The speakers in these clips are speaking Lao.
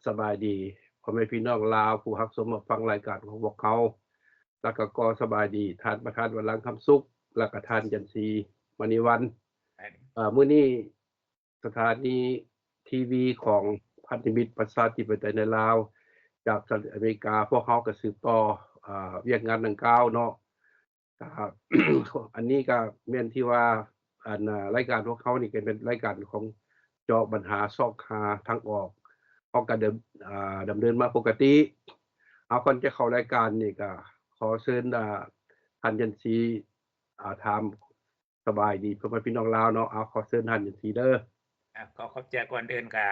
ສະບາຍດີພໍ່ແມ່ພີ່ນ້ອງລາວຜູ້ຮັບຊົມຮັບຟັງລາຍການຂອງພວກເຮົາ ແລ້ວກໍຂໍສະບາຍດີທ່ານປະທານວັນລັງຄຳສຸກ ແລ້ວກໍທ່ານຈັນຊີມະນີວັນ. ເອີ ມື້ນີ້ສະຖານີທີວີຂອງພັນທະມິດປະຊາທິປະໄຕໃນລາວ ຈາກສະຫະລັດອາເມລິກາ ພວກເຮົາກໍສືບຕໍ່ ອາ ວຽກງານດັ່ງກ່າວເນາະ. ກະ ອັນນີ້ກະແມ່ນທີ່ວ່າ ອັນ ອາ ລາຍການພວກເຮົານີ້ກະແມ່ນລາຍການຂອງເຈາະບັນຫາຊອກຫາທາງອອກ ເຮົາກະດຳ ອາ ດຳເນີນມາປົກກະຕິ. ເອົາ ກ່ອນຈະເຂົ້າລາຍການນີ້ກະຂໍເຊີນ ອາ ທ່ານຈັນຊີ ອາ ຖາມສະບາຍດີພໍ່ແມ່ພີ່ນ້ອງລາວເນາະ. ເອົາ ຂໍເຊີນທ່ານຈັນຊີເດີ. ອາ ຂໍຂອບໃຈ. ກ່ອນອື່ນກະ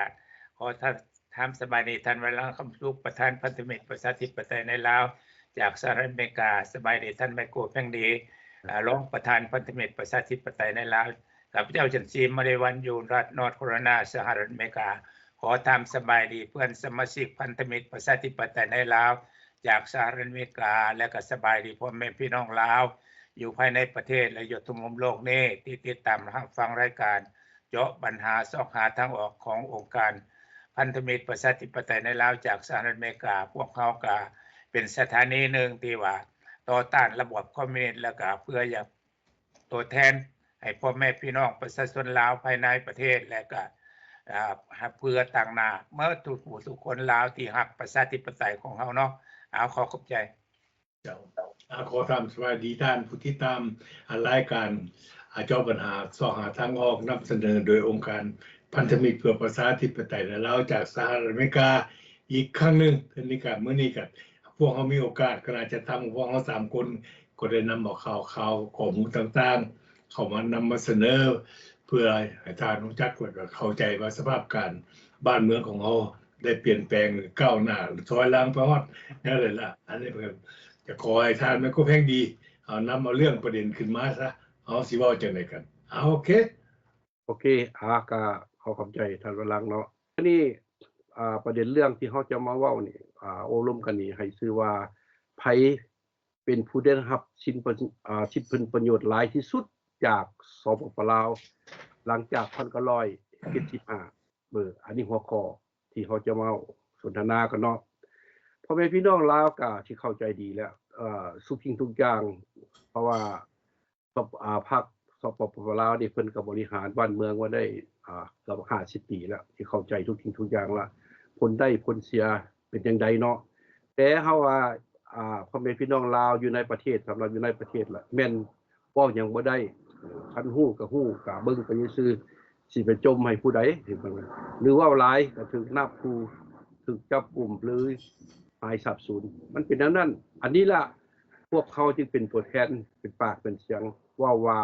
ຂໍຖາມ ຖາມສະບາຍດີທ່ານ ວັນລັງຄຳສຸກ ປະທານພັນທະມິດປະຊາທິປະໄຕໃນລາວ ຈາກສະຫະລັດອາເມລິກາ. ສະບາຍດີທ່ານ ໄມໂກ ແພງດີ ອາ ລອງປະທານພັນທະມິດປະຊາທິປະໄຕໃນລາວ. ຂ້າພະເຈົ້າ ຈັນຊີ ມະນີວັນ ຢູ່ລັດ North Carolina ສະຫະລັດອາເມລິກາ. ຂໍຖາມສະບາຍດີເພື່ອນສະມາຊິກພັນທະມິດປະຊາທິປະໄຕໃນລາວ ຈາກສະຫະລັດອາເມລິກາ ແລະ ກໍສະບາຍດີພໍ່ແມ່ພີ່ນ້ອງລາວ ຢູ່ພາຍໃນປະເທດ ແລະ ຢູ່ທົ່ວມຸມໂລກນີ້ ທີ່ຕິດຕາມຮັບຟັງລາຍການ ເຈາະບັນຫາຊອກຫາທາງອອກຂອງອົງການພັນທະມິດປະຊາທິປະໄຕໃນລາວ ຈາກສະຫະລັດອາເມລິກາ. ພວກເຮົາກະເປັນສະຖານີໜຶ່ງທີ່ວ່າຕໍ່ຕ້ານລະບອບຄອມມິວນິດ ແລ້ວກະເພື່ອຢາກຕົວແທນໃຫ້ພໍ່ແມ່ພີ່ນ້ອງປະຊາຊົນລາວພາຍໃນປະເທດ ແລະກະ ອາ ເພື່ອຕາງໜ້າໝົດທຸກຜູ້ທຸກຄົນລາວທີ່ຮັກປະຊາທິປະໄຕຂອງເຮົາເນາະ. ເອົາ ຂໍຂອບໃຈ. ເຈົ້າ ອາ ຂໍຖາມສະບາຍດີທ່ານຜູ້ຕິດຕາມ ອາ ລາຍການ ອາ ເຈາະບັນຫາຊອກຫາທາງອອກ ນຳສະເໜີໂດຍອົງການພັນທະມິດເພື່ອປະຊາທິປະໄຕໃນລາວ ຈາກສະຫະລັດອາເມລິກາອີກຄັ້ງໜຶ່ງ. ເທື່ອນີ້ກະ ມື້ນີ້ກະ ພວກເຮົາມີໂອກາດ ຄະນະຈັດທຳຂອງພວກເຮົາສາມຄົນ ກໍໄດ້ນຳເອົາຂ່າວຄາວ ຂໍ້ມູນຕ່າງໆ ເຂົ້າມານຳມາສະເໜີ ເພື່ອໃຫ້ທ່ານຮູ້ຈັກ ແລ້ວກໍເຂົ້າໃຈວ່າສະພາບການບ້ານເມືອງຂອງເຮົາໄດ້ປ່ຽນແປງ ກ້າວໜ້າ ຖອຍຫຼັງໄປຮອດແນວໃດລະ. ອັນນີ້ກໍຈະຂໍໃຫ້ທ່ານແມ່ຄົວແພງດີ ເອົາ ນຳເອົາເລື່ອງປະເດັນຂຶ້ນມາຊະ ເຮົາຊິເວົ້າຈັ່ງໃດກັນ. ເອົາ ໂອເຄ ໂອເຄ ອາ ກະຂໍຂອບໃຈທ່ານວັນລັງເນາະ. ອັນນີ້ ອາ ປະເດັນເລື່ອງທີ່ເຮົາຈະມາເວົ້ານີ້ ອາ ໂອ້ລົມກັນນີ້ ໃຫ້ຊື່ວ່າ ໃຜເປັນຜູ້ໄດ້ຮັບສິນປະ ອາ ສິດຜົນປະໂຫຍດຫຼາຍທີ່ສຸດຈາກ ສປປ ລາວ ຫຼັງຈາກພັນເກົ້າຮ້ອຍເຈັດສິບຫ້າ. ເອີ ອັນນີ້ຫົວຂໍ້ທີ່ເຮົາຈະມາສົນທະນາກັນເນາະ. ພໍ່ແມ່ພີ່ນ້ອງລາວກະຊິເຂົ້າໃຈດີແລ້ວ ເອີ ທຸກສິ່ງທຸກຢ່າງ ເພາະວ່າ ສປ ອາ ພັກ ສປປ ລາວນີ້ ເພິ່ນກໍບໍລິຫານບ້ານເມືອງມາໄດ້ ອາ ເກືອບຫ້າສິບປີແລ້ວ ທີ່ເຂົ້າໃຈທຸກສິ່ງທຸກຢ່າງລະ ຜົນໄດ້ຜົນເສຍເປັນຈັ່ງໃດເນາະ. ແຕ່ເຮົາວ່າ ອາ ພໍ່ແມ່ພີ່ນ້ອງລາວຢູ່ໃນປະເທດ ສຳລັບຢູ່ໃນປະເທດລະ ແມ່ນເວົ້າຫຍັງບໍ່ໄດ້. ຄັນຮູ້ກໍຮູ້ ກະເບິ່ງໄປຊື່ໆ ຊິໄປຈົ່ມໃຫ້ຜູ້ໃດ ຫຼືເວົ້າຫຼາຍກໍຖືກນັບຜູ້ ຖືກຈັບກຸມ ຫຼື ຫາຍສາບສູນ ມັນເປັນແນວນັ້ນ. ອັນນີ້ລະ ພວກເຮົາຈຶ່ງເປັນຕົວແທນ ເປັນປາກເປັນສຽງ ເວົ້າວ່າ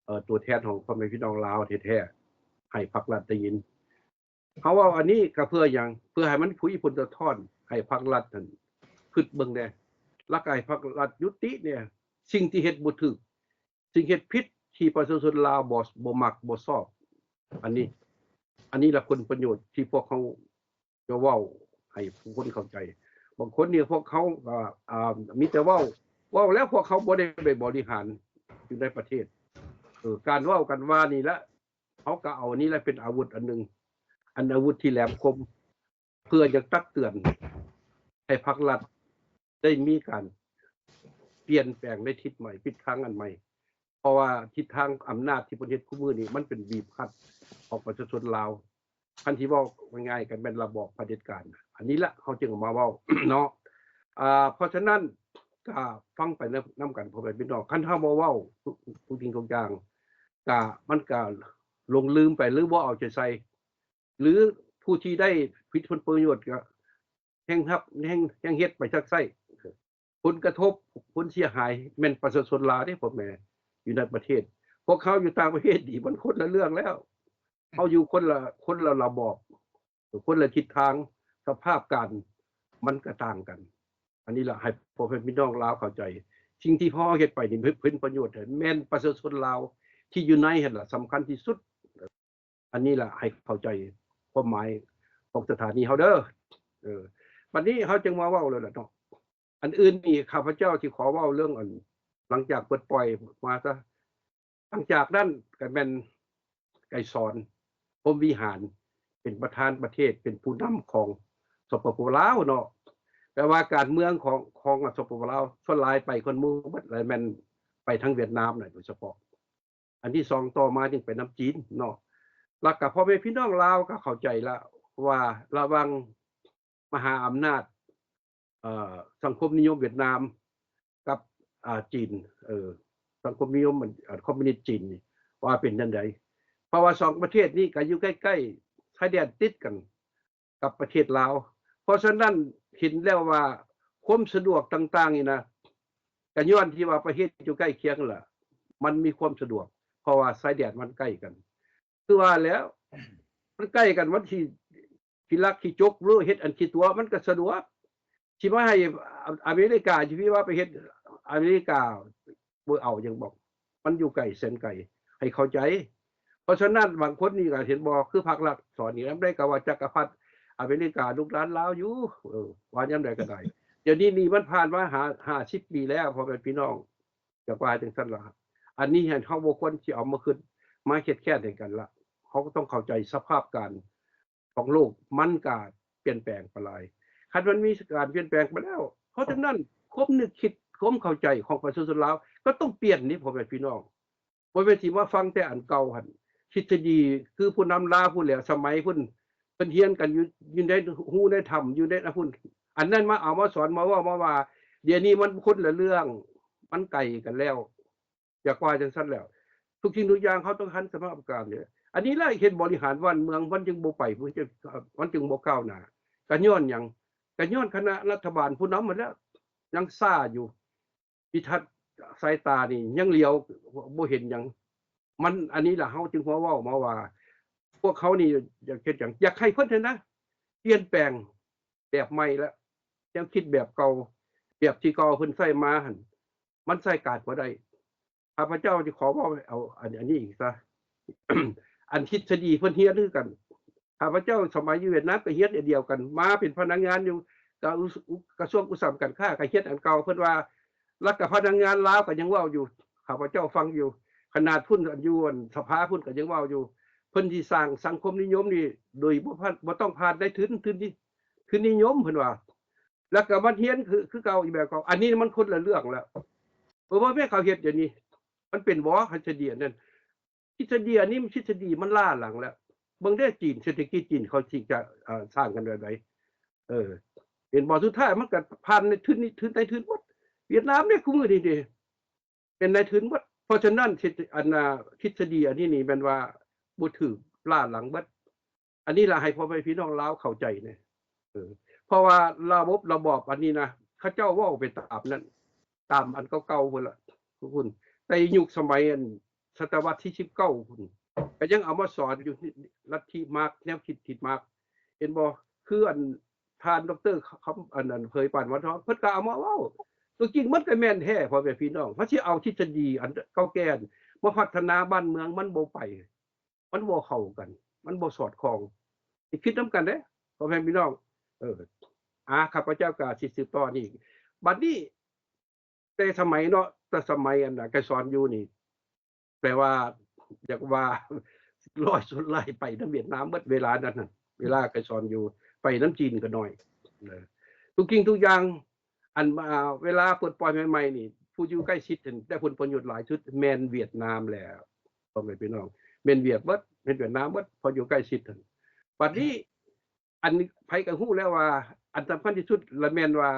ເອີ ຕົວແທນຂອງພໍ່ແມ່ພີ່ນ້ອງລາວແທ້ໆ ໃຫ້ພັກລັດໄດ້ຍິນ. ເຮົາເວົ້າອັນນີ້ກໍເພື່ອຫຍັງ? ເພື່ອໃຫ້ມັນຜົນສະທ້ອນ ໃຫ້ພັກລັດຫັ້ນຄິດເບິ່ງແດ່ ແລ້ວກໍໃຫ້ພັກລັດຍຸຕິແດ່ ສິ່ງທີ່ເຮັດບໍ່ຖືກ ສິ່ງເຮັດຜິດທີ່ປະຊາຊົນລາວບໍ່ ບໍ່ມັກບໍ່ຊອບ. ອັນນີ້ ອັນນີ້ລະຜົນປະໂຫຍດທີ່ພວກເຮົາ ຈະເວົ້າໃຫ້ຜູ້ຄົນເຂົ້າໃຈ. ບາງຄົນນີ້ພວກເຂົາ ອາ ອາ ມີແຕ່ເວົ້າ ເວົ້າແລ້ວພວກເຂົາບໍ່ໄດ້ໄປບໍລິຫານຢູ່ໃນປະເທດ. ເອີ ການເວົ້າກັນວ່ານີ້ລະ ເຮົາກໍເອົານີ້ລະເປັນອາວຸດອັນໜຶ່ງ ອັນອາວຸດທີ່ແຫຼມຄົມ ເພື່ອຢາກຕັກເຕືອນໃຫ້ພັກລັດໄດ້ມີການປ່ຽນແປງໃນທິດໃໝ່ ທິດທາງອັນໃໝ່. ເພາະວ່າທິດທາງອຳນາດທີ່ເພິ່ນເຮັດຄູ່ມື້ນີ້ ມັນເປັນບີບຄັດຂອງປະຊາຊົນລາວ. ຄັນຊິເວົ້າງ່າຍໆ ກໍແມ່ນລະບອບຜະເດັດການ. ອັນນີ້ລະ ເຮົາຈຶ່ງເອົາມາເວົ້າເນາະ. ອາ ເພາະສະນັ້ນ ກໍຟັງໄປນຳ ນຳກັນ ພໍ່ແມ່ພີ່ນ້ອງ. ຄັນເຮົາບໍ່ເວົ້າທຸກ ທຸກສິ່ງທຸກຢ່າງ ກະ ມັນກະຫຼົງລືມໄປ ຫຼື ບໍ່ເອົາໃຈໃສ່ ຫຼື ຜູ້ທີ່ໄດ້ຜົນປະໂຫຍດ ກະແຮ່ງຮັບ ແຮ່ງ ແຮ່ງເຮັດໄປຊັກໄຊ້. ຜົນກະທົບ ຜົນເສຍຫາຍແມ່ນປະຊາຊົນລາວເດ້ ພໍ່ແມ່ ຢູ່ໃນປະເທດ. ພວກເຮົາຢູ່ຕ່າງປະເທດນີ້ ມັນຄົນລະເລື່ອງແລ້ວ. ເຮົາຢູ່ຄົນລະ ຄົນລະລະບອບ ຄົນລະທິດທາງ ສະພາບການມັນກະຕ່າງກັນ. ອັນນີ້ລະໃຫ້ພໍ່ແມ່ພີ່ນ້ອງລາວເຂົ້າໃຈ ສິ່ງທີ່ເຮົາເຮັດໄປນີ້ເປັນປະໂຫຍດໃຫ້ແມ່ນປະຊາຊົນລາວທີ່ຢູ່ໃນຫັ້ນລະສຳຄັນທີ່ສຸດ. ອັນນີ້ລະໃຫ້ເຂົ້າໃຈຄວາມໝາຍຂອງສະຖານີເຮົາເດີ. ເອີ ບັດນີ້ເຮົາຈຶ່ງມາເວົ້າເລີຍລະເນາະ. ອັນອື່ນນີ້ ຂ້າພະເຈົ້າຊິຂໍເວົ້າເລື່ອງ ອັນ ຫຼັງຈາກປົດປ່ອຍມາຊະ. ຫຼັງຈາກນັ້ນກໍແມ່ນໄກສອນ ພົມວິຫານ ເປັນປະທານປະເທດ ເປັນຜູ້ນຳຂອງ ສປປ ລາວເນາະ ແປວ່າການເມືອງຂອງ ຂອງ ສປປ ລາວ ສ່ວນຫຼາຍໄປຄົນໝູ່ໝົດ ແລະແມ່ນໄປທາງຫວຽດນາມນະໂດຍສະເພາະ. ອັນທີສອງຕໍ່ມາຈຶ່ງໄປນຳຈີນເນາະ. ແລ້ວກໍພໍ່ແມ່ພີ່ນ້ອງລາວກໍເຂົ້າໃຈລະວ່າລະຫວ່າງມະຫາອຳນາດ ເອີ ສັງຄົມນິຍົມຫວຽດນາມກັບ ອາ ຈີນ ເອີ ສັງຄົມນິຍົມ ອາ ຄອມມິວນິດຈີນນີ້ວ່າເປັນຈັ່ງໃດ. ເພາະວ່າສອງປະເທດນີ້ກໍຢູ່ໃກ້ໆ ຊາຍແດນຕິດກັນ ກັບປະເທດລາວ. ເພາະສະນັ້ນເຫັນແລ້ວວ່າຄວາມສະດວກຕ່າງໆນີ້ນະ ກະຍ້ອນທີ່ວ່າປະເທດຢູ່ໃກ້ຄຽງລະ ມັນມີຄວາມສະດວກ ເພາະວ່າຊາຍແດນມັນໃກ້ກັນ. ຄືວ່າແລ້ວ ມັນໃກ້ກັນ ມັນຊິ ຊິລັກຊິຈົກ ຫຼືເຮັດອັນຂີ້ຕົວະ ມັນກະສະດວກ. ຊິມາໃຫ້ອາເມລິກາ ຊິວ່າໄປເຮັດອາເມລິກາ ບໍ່ເອົາຫຍັງບອກ ມັນຢູ່ໄກແສນໄກ ໃຫ້ເຂົ້າໃຈ. ເພາະສະນັ້ນບາງຄົນນີ້ກໍເຫັນບໍ່ ຄືພັກລັດສອນນີ້ ຍາມໃດກໍວ່າຈັກກະພັດອາເມລິກາລູກຫຼານລາວຢູ່ ເອີ ວ່າຍາມໃດກໍໄດ້. ດຽວນີ້ນີ້ມັນຜ່ານມາຫ້າ ຫ້າສິບປີແລ້ວ ພໍ່ແມ່ພີ່ນ້ອງ ຢາກວ່າຈັ່ງຊັ້ນລະ. ອັນນີ້ຫັ້ນເຮົາບໍ່ຄວນຊິເອົາມາຄິດ ມາຄຽດແຄ້ນໃຫ້ກັນລະ. ເຮົາກໍຕ້ອງເຂົ້າໃຈສະພາບການ ຂອງໂລກມັນກະປ່ຽນແປງໄປຫຼາຍ. ຄັນມັນມີການປ່ຽນແປງໄປແລ້ວ ເພາະສະນັ້ນຄວາມນຶກຄິດ ຄວາມເຂົ້າໃຈຂອງປະຊາຊົນລາວກໍຕ້ອງປ່ຽນນີ້ ພໍ່ແມ່ພີ່ນ້ອງ. ບໍ່ແມ່ນຊິມາຟັງແຕ່ອັນເກົ່າຫັ້ນ. ທິດສະດີຄືຜູ້ນຳລາວພຸ້ນແຫຼະ ສະໄໝພຸ້ນ ເພິ່ນຮຽນກັນຢູ່ ຢູ່ໃນຮູໃນຖ້ຳ ຢູ່ໃນອັນພຸ້ນ ອັນນັ້ນມາເອົາມາສອນ ມາເວົ້າມາວ່າ. ດຽວນີ້ມັນຄົນລະເລື່ອງ ມັນໄກກັນແລ້ວ. ຢາກວ່າຈັ່ງຊັ້ນແຫຼະ. ທຸກສິ່ງທຸກຢ່າງເຮົາຕ້ອງທັນສະພາບການເດ້. ອັນນີ້ລະເຮັດບໍລິຫານບ້ານເມືອງມັນຈຶ່ງບໍ່ໄປ ມັນຈຶ່ງ ມັນຈຶ່ງບໍ່ກ້າວໜ້າ. ກະຍ້ອນຫຍັງ? ກະຍ້ອນຄະນະລັດຖະບານຜູ້ນຳຫັ້ນແຫຼະ ຍັງຊ້າຢູ່. ວິທັດສາຍຕານີ້ຍັງຫຼຽວບໍ່ເຫັນຫຍັງ. ມັນ ອັນນີ້ລະເຮົາຈຶ່ງມາເວົ້າມາວ່າ ພວກເຮົານີ້ຢາກເຮັດຫຍັງ? ຢາກໃຫ້ເພິ່ນຫັ້ນນະ ປ່ຽນແປງແບບໃໝ່ລະ. ແນວຄິດແບບເກົ່າ ແບບທີ່ເກົ່າເພິ່ນໃຊ້ມາຫັ້ນ ມັນໃຊ້ການບໍ່ໄດ້. ຂ້າພະເຈົ້າຈະຂໍເວົ້າເອົາອັນ ອັນນີ້ອີກຊະ. ອັນທິດສະດີເພິ່ນຮຽນຄືກັນ. ຂ້າພະເຈົ້າສະໄໝຢູ່ຫວຽດນາມກໍຮຽນອັນດຽວກັນ ມາເປັນພະນັກງານຢູ່ກະ ອຸ ກະຊວງອຸດສາຫະກຳການຄ້າ ກໍຮຽນອັນເກົ່າ. ເພິ່ນວ່າ ແລ້ວກໍພະນັກງານລາວກໍຍັງເວົ້າຢູ່ ຂ້າພະເຈົ້າຟັງຢູ່ ຂະໜາດພຸ້ນ ອັນຢູ່ອັນສະພາພຸ້ນກໍຍັງເວົ້າຢູ່ ເພິ່ນຊິສ້າງສັງຄົມນິຍົມນີ້ໂດຍບໍ່ຜ່ານ ບໍ່ຕ້ອງຜ່ານນາຍທຶນ ທຶນນີ້ ທຶນນິຍົມ ເພິ່ນວ່າ. ແລ້ວກໍມາຮຽນຄື ຄືເກົ່າອີກແບບເກົ່າ. ອັນນີ້ມັນຄົນລະເລື່ອງແລ້ວ. ເອີ ບໍ່ແມ່ນເຂົາເຮັດດຽວນີ້ ມັນເປັນບໍ່ ທິດສະດີອັນນັ້ນ? ທິດສະດີອັນນີ້ມັນທິດສະດີມັນລ້າຫຼັງແລ້ວ. ເບິ່ງເດ້ຈີນ ເສດຖະກິດຈີນເຂົາຊິຈະ ເອີ ສ້າງກັນແບບໃດ? ເອີ ເຫັນບໍ່? ສຸດທ້າຍມັນກໍຜ່ານໃນທຶນນີ້ ທຶນໃນທຶນໝົດ. ຫວຽດນາມເດ້ ຄູ່ມື້ນີ້ເດ້ ເປັນນາຍທຶນໝົດ. ເພາະສະນັ້ນ ທິດ ອັນ ອາ ທິດສະດີອັນນີ້ນີ້ແມ່ນວ່າບໍ່ຖືກ ລ້າຫຼັງເບິດ. ອັນນີ້ລະໃຫ້ພໍ່ແມ່ພີ່ນ້ອງລາວເຂົ້າໃຈແດ່. ເອີ ເພາະວ່າລະບົບລະບອບອັນນີ້ນະ ເຂົາເຈົ້າເວົ້າໄປຕາມນັ້ນ ຕາມອັນເກົ່າໆພຸ້ນລະ ພຸ້ນ. ແຕ່ຍຸກສະໄໝອັນ ສະຕະວັດທີສິບເກົ້າພຸ້ນ ກໍຍັງເອົາມາສອນຢູ່ ລັດທິມາກ ແນວຄິດທີ່ມາກ ເຫັນບໍ່? ຄືອັນທ່ານ ດອກເຕີ ຄຳ ອັນ ອັນ ເຜີຍປານວັນທອງ ເພິ່ນກໍເອົາມາເວົ້າ. ຕົວຈິງມັນກໍແມ່ນແທ້ພໍ່ແມ່ພີ່ນ້ອງ. ເຮົາຊິເອົາທິດສະດີອັນເກົ່າແກ່ມາພັດທະນາບ້ານເມືອງ ມັນບໍ່ໄປ ມັນບໍ່ເຂົ້າກັນ ມັນບໍ່ສອດຄ່ອງ. ຊິຄິດນຳກັນເດ້ພໍ່ແມ່ພີ່ນ້ອງ. ເອີ ອາ ຂ້າພະເຈົ້າກໍຊິສືບຕໍ່ນີ້. ບັດນີ້ ແຕ່ສະໄໝເນາະ ແຕ່ສະໄໝອັນນະ ໄກສອນຢູ່ນີ້ ແປວ່າ ຢາກວ່າຮ້ອຍສ່ວນຮ້ອຍໄປນຳຫວຽດນາມເບິດເວລານັ້ນນະ. ເວລາໄກສອນຢູ່ ໄປນຳຈີນກໍໜ້ອຍ. ເອີ ທຸກສິ່ງທຸກຢ່າງ ອັນ ອາ ເວລາປົດປ່ອຍໃໝ່ໆນີ້ ຜູ້ຢູ່ໃກ້ຊິດຫັ້ນໄດ້ຜົນປະໂຫຍດຫຼາຍສຸດແມ່ນຫວຽດນາມແຫຼະ ພໍ່ແມ່ພີ່ນ້ອງ. ແມ່ນຫວຽດເບິດ ແມ່ນຫວຽດນາມເບິດ ເພາະຢູ່ໃກ້ຊິດຫັ້ນ. ບັດນີ້ ອັນໃຜກໍຮູ້ແລ້ວວ່າ ອັນສຳຄັນທີ່ສຸດລະແມ່ນວ່າ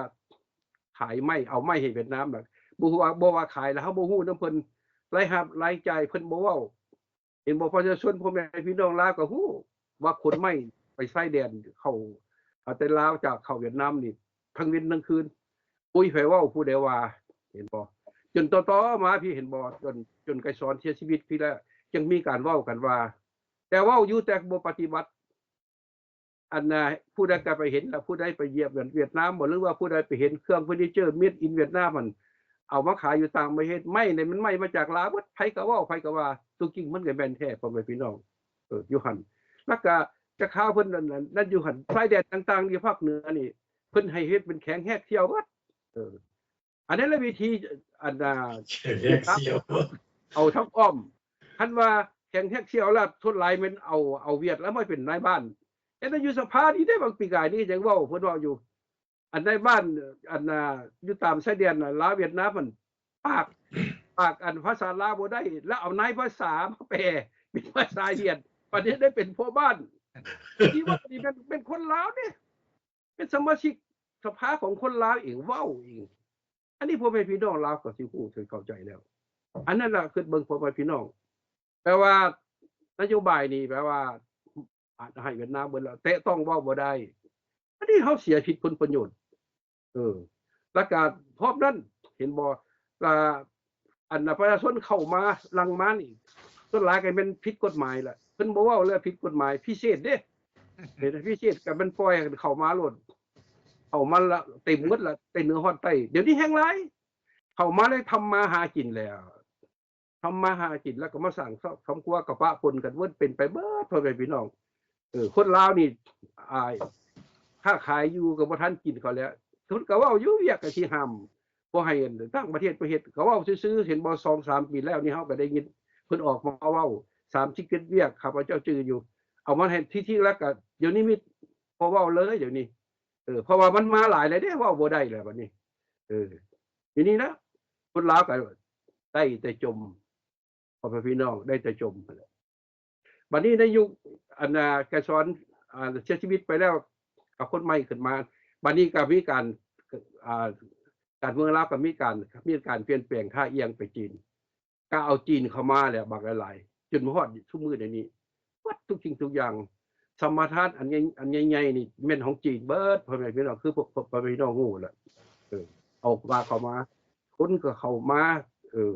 ຂາຍໄມ້ ເອົາໄມ້ໃຫ້ຫວຽດນາມນະ. ບໍ່ວ່າ ບໍ່ວ່າຂາຍລະ ເຮົາບໍ່ຮູ້ນຳເພິ່ນ ລາຍຮັບລາຍຈ່າຍເພິ່ນບໍ່ເວົ້າ ເຫັນບໍ່? ປະຊາຊົນ ພໍ່ແມ່ພີ່ນ້ອງລາວກໍຮູ້ວ່າຂົນໄມ້ໄປຊາຍແດນເຂົ້າ ເອົາແຕ່ລາວຈາກເຂົ້າຫວຽດນາມນີ້ ທັງເວັນທັງຄືນ ໂອ້ຍ ໃຜເວົ້າ ຜູ້ໃດວ່າ ເຫັນບໍ່? ຈົນຕໍ່ໆມາ ພີ່ເຫັນບໍ່? ຈົນ ຈົນໄກສອນເສຍຊີວິດພີ້ລະ ຍັງມີການເວົ້າກັນວ່າ ແຕ່ເວົ້າຢູ່ ແຕ່ບໍ່ປະຕິບັດ. ອັນນະ ຜູ້ໃດກໍໄປເຫັນລະ ຜູ້ໃດໄປຢຽບຫວຽດນາມບໍ ຫຼືວ່າຜູ້ໃດໄປເຫັນເຄື່ອງເຟີນີເຈີ made in ຫວຽດນາມຫັ້ນ ເອົາມາຂາຍຢູ່ຕ່າງປະເທດ. ໄມ້ນີ້ມັນໄມ້ມາຈາກລາວເບິດ ໃຜກໍເວົ້າ ໃຜກໍວ່າ. ຕົວຈິງມັນກໍແມ່ນແທ້ ພໍ່ແມ່ພີ່ນ້ອງ ເອີ ຢູ່ຫັ້ນ. ແລ້ວກໍຈະຂ່າວເພິ່ນນັ້ນ ນັ້ນຢູ່ຫັ້ນ ຊາຍແດນຕ່າງໆຢູ່ພາກເໜືອນີ້ ເພິ່ນໃຫ້ເຮັດເປັນແຂວງແຮກສ່ຽວເບິດ. ເອີ ອັນນັ້ນລະວິທີ ອັນ ອາ ແຂວງແຮກສ່ຽວ ເອົາທາງອ້ອມ. ຄັນວ່າແຂວງແຮກສ່ຽວລະ ສ່ວນຫຼາຍແມ່ນເອົາ ເອົາຫວຽດລະມາເປັນນາຍບ້ານ. ແຂ ນຢູ່ສະພານີ້ເດ້ ບາງປີກາຍນີ້ຍັງເວົ້າ ເພິ່ນເວົ້າຢູ່ ອັນໃນບ້ານ ອັນນ່າ ຢູ່ຕາມຊາຍແດນນ່ະ ລາວຫວຽດນາມຫັ້ນ ປາກ ປາກອັນພາສາລາວບໍ່ໄດ້ ແລ້ວເອົານາຍພາສາມາແປເປັນພາສາຫວຽດ ບັດນີ້ໄດ້ເປັນພໍ່ບ້ານ ທີ່ວ່ານີ້ແມ່ນ ແມ່ນຄົນລາວເດ້ ເປັນສະມາຊິກສະພາຂອງຄົນລາວເອງ ເວົ້າເອງ. ອັນນີ້ພໍ່ແມ່ພີ່ນ້ອງລາວກໍຊິຮູ້ ຊິເຂົ້າໃຈແລ້ວ. ອັນນັ້ນລະ ຄິດເບິ່ງພໍ່ແມ່ພີ່ນ້ອງ ແປວ່ານະໂຍບາຍນີ້ ແປວ່າ ອາດໃຫ້ຫວຽດນາມເບິດແລ້ວ ແຕະຕ້ອງເວົ້າບໍ່ໄດ້. ອັນນີ້ເຮົາເສຍສິດຜົນປະໂຫຍດ. ເອີ ແລ້ວກະພ້ອມນັ້ນ ເຫັນບໍ່ ກະ ອັນປະຊາຊົນເຂົ້າມາ ຫຼັ່ງມານີ້ ສ່ວນຫຼາຍກໍແມ່ນຜິດກົດໝາຍລະ ເພິ່ນບໍ່ເວົ້າເລີຍ ຜິດກົດໝາຍ ພິເສດເດ້ ເຮັດໃຫ້ພິເສດ ກໍແມ່ນປ່ອຍໃຫ້ເຂົ້າມາໂລດ ເຂົ້າມາລະເຕັມໝົດລະ ແຕ່ເໜືອຮອດໃຕ້ ດຽວນີ້ແຮງຫຼາຍ ເຂົ້າມາໄດ້ທຳມາຫາກິນແລ້ວ ທຳມາຫາກິນ ແລ້ວກໍມາສ້າງຄອບຄົວ ກໍປະປົນກັນເບິດ ເປັນໄປເບິດ ພໍ່ແມ່ພີ່ນ້ອງ. ເອີ ຄົນລາວນີ້ ອາຍ ຄ້າຂາຍຢູ່ກໍບໍ່ທັນກິນເຂົາແລ້ວ ເພິ່ນກໍເວົ້າຢູ່ ວຽກກໍຊິຫ້າມ ບໍ່ໃຫ້ຕ່າງປະເທດໄປເຮັດ ກໍເວົ້າຊື່ໆ ເຫັນບໍ່ ສອງສາມປີແລ້ວນີ້ ເຮົາກໍໄດ້ຍິນເພິ່ນອອກມາເວົ້າ ສາມສິບເຈັດ ວຽກ ຂ້າພະເຈົ້າຈື່ຢູ່ ເອົາມາໃຫ້ທີ່ໆ ແລ້ວກໍ ດຽວນີ້ມີບໍ່ເວົ້າເລີຍ ດຽວນີ້ ເອີ ເພາະວ່າມັນມາຫຼາຍແລ້ວເດ້ ເວົ້າບໍ່ໄດ້ແລ້ວບັດນີ້ ເອີ ດຽວນີ້ນະ ຄົນລາວກໍໄດ້ແຕ່ຈົ່ມ ພໍ່ແມ່ພີ່ນ້ອງ ໄດ້ແຕ່ຈົ່ມຫັ້ນແຫຼະ. ບັດນີ້ໃນຍຸກ ອັນນາ ໄກສອນ ອ່າ ເສຍຊີວິດໄປແລ້ວ ກໍຄົນໃໝ່ຂຶ້ນມາ ບັດນີ້ກໍມີການ ອ່າ ການເມືອງລາວກໍມີການ ມີການປ່ຽນແປງ ທ່າອ່ຽງໄປຈີນ ກໍເອົາຈີນເຂົ້າມາແລ້ວບັກຫຼາຍໆ ຈົນມາຮອດທຸກມື້ດຽວນີ້ ເບິດທຸກສິ່ງທຸກຢ່າງ ສຳປະທານອັນໃຫຍ່ ອັນໃຫຍ່ໆນີ້ແມ່ນຂອງຈີນເບິດ ພໍ່ແມ່ພີ່ນ້ອງ ຄືພວກ ພໍ່ແມ່ພີ່ນ້ອງຮູ້ແຫຼະ ເອີ ເອົາມາ ເຂົ້າມາ ຄົນກໍເຂົ້າມາ ເອີ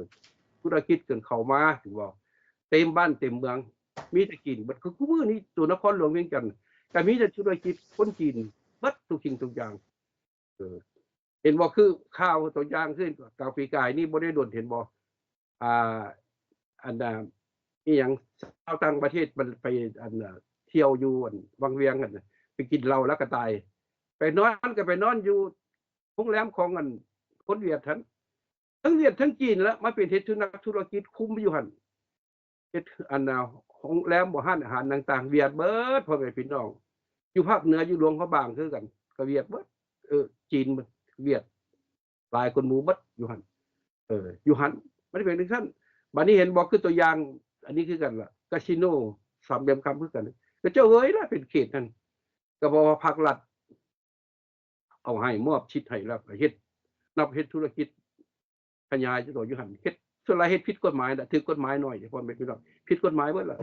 ທຸລະກິດກໍເຂົ້າມາ ເຫັນບໍ່ ເຕັມບ້ານເຕັມເມືອງ ມີແຕ່ຈີນເບິດ ຄືຄູ່ມື້ນີ້ຕົວນະຄອນຫຼວງວຽງຈັນກໍມີແຕ່ທຸລະກິດຄົນຈີນເບິດທຸກສິ່ງທຸກຢ່າງ ເອີ ເຫັນບໍ່ ຄືຂ່າວຕົວຢ່າງຄືກາງປີກາຍນີ້ບໍ່ໄດ້ດົນ ເຫັນບໍ່ ອ່າ ອັນນ່າ ອີ່ຫຍັງ ຊາວຕ່າງປະເທດມັນໄປ ອັນນ່າ ທ່ຽວຢູ່ ອັນ ວັງວຽງຫັ້ນ ໄປກິນເຫຼົ້າແລ້ວກໍຕາຍ ໄປນອນກໍໄປນອນຢູ່ໂຮງແຮມຂອງ ອັນ ຄົນຫວຽດຫັ້ນ ທັງຫວຽດທັງຈີນລະ ມາເປັນເຮັດທຸ ນັກທຸລະກິດຄຸມຢູ່ຫັ້ນ ເຮັດ ອັນນ່າ ໂຮງແຮມ ບໍ່ ຮ້ານອາຫານຕ່າງໆ ຫວຽດເບິດ ພໍ່ແມ່ພີ່ນ້ອງ ຢູ່ພາກເໜືອ ຢູ່ຫຼວງພະບາງຄືກັນ ກໍຫວຽດເບິດ ເອີ ຈີນເບິດ ຫວຽດ ຫຼາຍຄົນໝູ່ເບິດຢູ່ຫັ້ນ ເອີ ຢູ່ຫັ້ນ ມັນເປັນຈັ່ງຊັ້ນ. ບັດນີ້ເຫັນບໍ່ ຄືຕົວຢ່າງ ອັນນີ້ຄືກັນລະ ກາສິໂນ ສາມຫຼ່ຽມຄຳຄືກັນ ກະເຈົ້າເອີຍລະ ເປັນເຂດນັ້ນ ກໍເພາະວ່າພັກລັດ ເອົາໃຫ້ ມອບສິດໃຫ້ແລ້ວ ກໍເຮັດ ນັບເຮັດທຸລະກິດ ຂະຫຍາຍຕົວຢູ່ຫັ້ນ ເຮັດ ສ່ວນຫຼາຍເຮັດຜິດກົດໝາຍນະ ຖືກກົດໝາຍໜ້ອຍເດ ພໍ່ແມ່ພີ່ນ້ອງ ຜິດກົດໝາຍເບິດລະ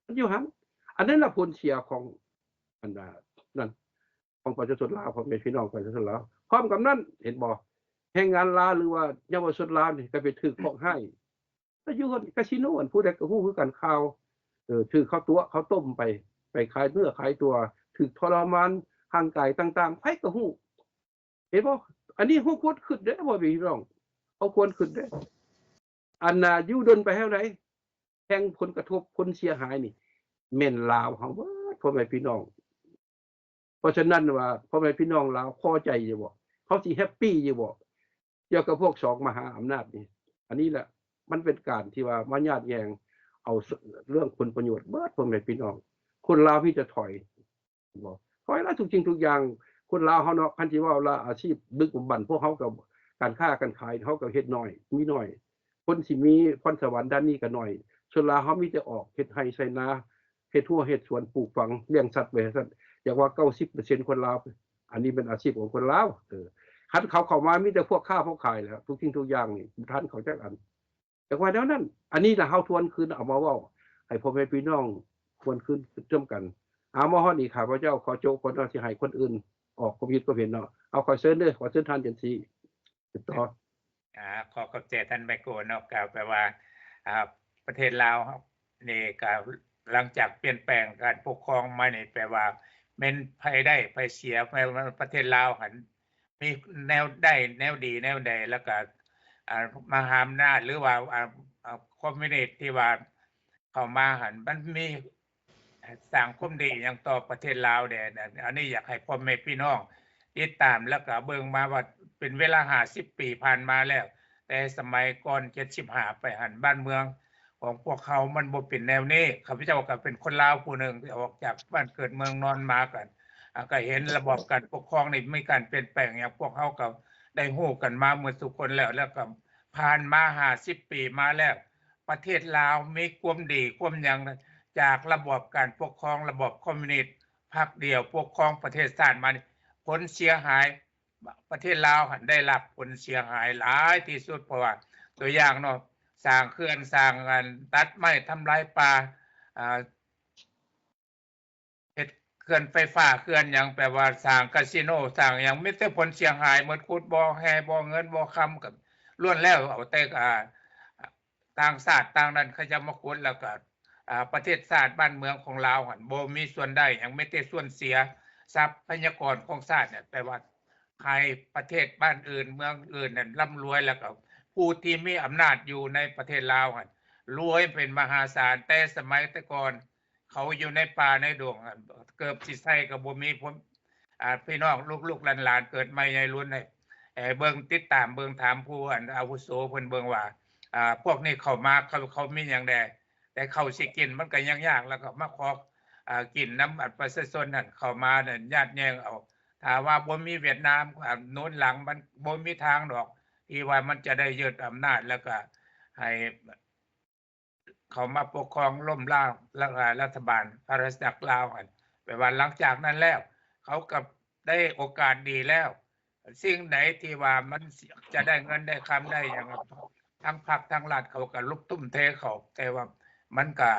ມັນຢູ່ຫັ້ນ. ອັນນັ້ນລະຜົນເສຍຂອງ ອັນນັ້ນ ຂອງປະຊາຊົນລາວ ພໍ່ແມ່ພີ່ນ້ອງປະຊາຊົນລາວ. ພ້ອມກັບນັ້ນ ເຫັນບໍ່ ແຮງງານລາວ ຫຼືວ່າເຍົາວະຊົນລາວນີ້ ກໍໄປຖືກເຄາະຮ້າຍ ໄປຢູ່ກາສິໂນ ອັນ ຜູ້ໃດກໍຮູ້ຄືກັນຂ່າວ ເອີ ຖືກເຂົາຕົວະເຂົາຕົ້ມໄປ ໄປຂາຍເນື້ອຂາຍຕົວ ຖືກທໍລະມານຮ່າງກາຍຕ່າງໆ ໃຜກໍຮູ້ ເຫັນບໍ່? ອັນນີ້ເຮົາຄວນຄິດເດ້ ພໍ່ແມ່ພີ່ນ້ອງ ເຮົາຄວນຄິດເດ້ ອັນນ່າ ຢູ່ດົນໄປແນວໃດ ແຮງຜົນກະທົບ ຜົນເສຍຫາຍນີ້ ແມ່ນລາວເຮົາເບິດ ພໍ່ແມ່ພີ່ນ້ອງ. ເພາະສະນັ້ນວ່າ ພໍ່ແມ່ພີ່ນ້ອງລາວພໍໃຈຢູ່ບໍ່? ເຮົາຊິແຮັບປີຢູ່ບໍ່? ກ່ຽວກັບພວກສອງມະຫາອຳນາດນີ້ ອັນນີ້ແຫຼະ ມັນເປັນການທີ່ວ່າມາຍາດແຍ່ງເອົາເລື່ອງຜົນປະໂຫຍດເບິດ ພໍ່ແມ່ພີ່ນ້ອງ. ຄົນລາວມີແຕ່ຖອຍ ເຫັນບໍ່? ຖອຍລະທຸກສິ່ງທຸກຢ່າງ. ຄົນລາວເຮົາເນາະ ຄັນຊິເວົ້າລະອາຊີບດຶກບຳບັນ ພວກເຮົາກໍ ການຄ້າການຂາຍເຮົາກໍເຮັດໜ້ອຍ ມີໜ້ອຍ. ຄົນຊິມີພອນສະຫວັນດ້ານນີ້ກໍໜ້ອຍ. ສ່ວນຫຼາຍເຮົາມີແຕ່ອອກເຮັດໄຮ່ໄຖນາ ເຮັດຮົ້ວເຮັດສວນ ປູກຝັງ ລ້ຽງສັດໄວ້ຊັ້ນ. ຢາກວ່າເກົ້າສິບເປີເຊັນຄົນລາວ ອັນນີ້ແມ່ນອາຊີບຂອງຄົນລາວ. ເອີ ຄັນເຂົາເຂົ້າມາມີແຕ່ພວກຄ້າພວກຂາຍແຫຼະ ທຸກສິ່ງທຸກຢ່າງນີ້ບໍ່ທັນເຂົາຈັກອັນ. ຢາກວ່າແນວນັ້ນ. ອັນນີ້ລະເຮົາທວນຄືນເອົາມາເວົ້າໃຫ້ພໍ່ແມ່ພີ່ນ້ອງທວນຄືນ ຄິດຮ່ວມກັນ. ເອົາ ມາຮອດນີ້ ຂ້າພະເຈົ້າຂໍໂຈະກ່ອນເນາະ ຊິໃຫ້ຄົນອື່ນອອກຄວາມຄິດຄວາມເຫັນເນາະ. ເອົາ ຂໍເຊີນເດີ ຂໍເຊີນທ່ານຈັນສີ ຕິດຕໍ່. ອາ ຂໍຂອບໃຈທ່ານໄມໂກເນາະ. ກໍແປວ່າ ອາ ປະເທດລາວນີ້ກໍຫຼັງຈາກປ່ຽນແປງການປົກຄອງມານີ້ ແປວ່າແມ່ນໃຜໄດ້ໃຜເສຍ ແມ່ນປະເທດລາວຫັ້ນ ມີແນວໃດ ແນວດີແນວໃດ ແລ້ວກະ ອາ ມະຫາອຳນາດ ຫຼືວ່າ ອາ ອາ ຄອມມິວນິດທີ່ວ່າເຂົ້າມາຫັ້ນ ມັນມີສ້າງຄວາມດີຫຍັງຕໍ່ປະເທດລາວແດ່. ອັນນີ້ຢາກໃຫ້ພໍ່ແມ່ພີ່ນ້ອງຕິດຕາມ ແລ້ວກະເບິ່ງມາວ່າເປັນເວລາຫ້າສິບປີຜ່ານມາແລ້ວ ແຕ່ສະໄໝກ່ອນເຈັດສິບຫ້າໄປຫັ້ນ ບ້ານເມືອງ ຂອງພວກເຮົາມັນບໍ່ເປັນແນວນີ້. ຂ້າພະເຈົ້າກໍເປັນຄົນລາວຜູ້ໜຶ່ງທີ່ອອກຈາກບ້ານເກີດເມືອງນອນມາ ກໍ ອ່າ ກໍເຫັນລະບອບການປົກຄອງນີ້ມີການປ່ຽນແປງຫຍັງ ພວກເຮົາກໍໄດ້ຮູ້ກັນມາໝົດທຸກຄົນແລ້ວ. ແລ້ວກໍຜ່ານມາຫ້າສິບປີມາແລ້ວ ປະເທດລາວມີຄວາມດີຄວາມຫຍັງ ຈາກລະບອບການປົກຄອງລະບອບຄອມມິວນິດພັກດຽວປົກຄອງປະເທດຊາດມານີ້ ຜົນເສຍຫາຍ ປະເທດລາວຫັ້ນໄດ້ຮັບຜົນເສຍຫາຍຫຼາຍທີ່ສຸດ ເພາະວ່າຕົວຢ່າງເນາະ ສ້າງເຂື່ອນ ສ້າງອັນ ຕັດໄມ້ ທຳລາຍປ່າ ອ່າ ເຮັດເຂື່ອນໄຟຟ້າ ເຂື່ອນຫຍັງ ແປວ່າສ້າງກາສິໂນ ສ້າງຫຍັງ ມີແຕ່ຜົນເສຍຫາຍໝົດ ຂຸດບໍ່ແຮ່ບໍ່ເງິນບໍ່ຄຳ ກໍລ້ວນແລ້ວເອົາແຕ່ ອ່າ ຕ່າງຊາດຕ່າງນັ້ນເຂົາເຈົ້າມາຂຸດ ແລ້ວກໍ ອ່າ ປະເທດຊາດບ້ານເມືອງຂອງລາວຫັ້ນບໍ່ມີສ່ວນໄດ້ຫຍັງ ມີແຕ່ສ່ວນເສຍ ຊັບພະຍາກອນຂອງຊາດນີ້ ແປວ່າໃຫ້ປະເທດບ້ານອື່ນເມືອງອື່ນນັ້ນລ່ຳລວຍ ແລ້ວກໍຜູ້ທີ່ມີອຳນາດຢູ່ໃນປະເທດລາວຫັ້ນລວຍເປັນມະຫາສານ. ແຕ່ສະໄໝແຕ່ກ່ອນ ເຂົາຢູ່ໃນປ່າໃນດົງ ເກີບຊິໃສ່ກໍບໍ່ມີ. ພວກ ອ່າ ພີ່ນ້ອງລູກໆຫຼານໆເກີດໃໝ່ໃຫຍ່ລຸນໃຫ້ ເອີ ເບິ່ງ ຕິດຕາມເບິ່ງ ຖາມຜູ້ອັນອາວຸໂສເພິ່ນເບິ່ງວ່າ ອ່າ ພວກນີ້ເຂົ້າມາ ເຂົາ ເຂົາມີຫຍັງແດ່ ແຕ່ເຂົ້າຊິກິນມັນກໍຍັງຍາກ ແລ້ວກໍມາຂໍ ອ່າ ກິນນຳປະຊາຊົນນັ້ນ ເຂົ້າມານັ້ນຍາດແຍ່ງເອົາ. ຖ້າວ່າບໍ່ມີຫວຽດນາມ ອ່າ ໜູນຫຼັງ ມັນບໍ່ມີທາງດອກທີ່ວ່າມັນຈະໄດ້ຍຶດອຳນາດ ແລ້ວກໍໃຫ້ ເຂົ້າມາປົກຄອງລົ້ມລ້າງລັດ ລັດຖະບານພະລາຊະອານາຈັກລາວຫັ້ນ ແປວ່າຫຼັງຈາກນັ້ນແລ້ວ ເຂົາກໍໄດ້ໂອກາດດີແລ້ວ. ສິ່ງໃດທີ່ວ່າມັນຈະໄດ້ເງິນໄດ້ຄຳໄດ້ຫຍັງ ທັງພັກທັງລັດເຂົາກໍລຸກທຸ່ມເທເຂົ້າ ແຕ່ວ່າມັນກໍ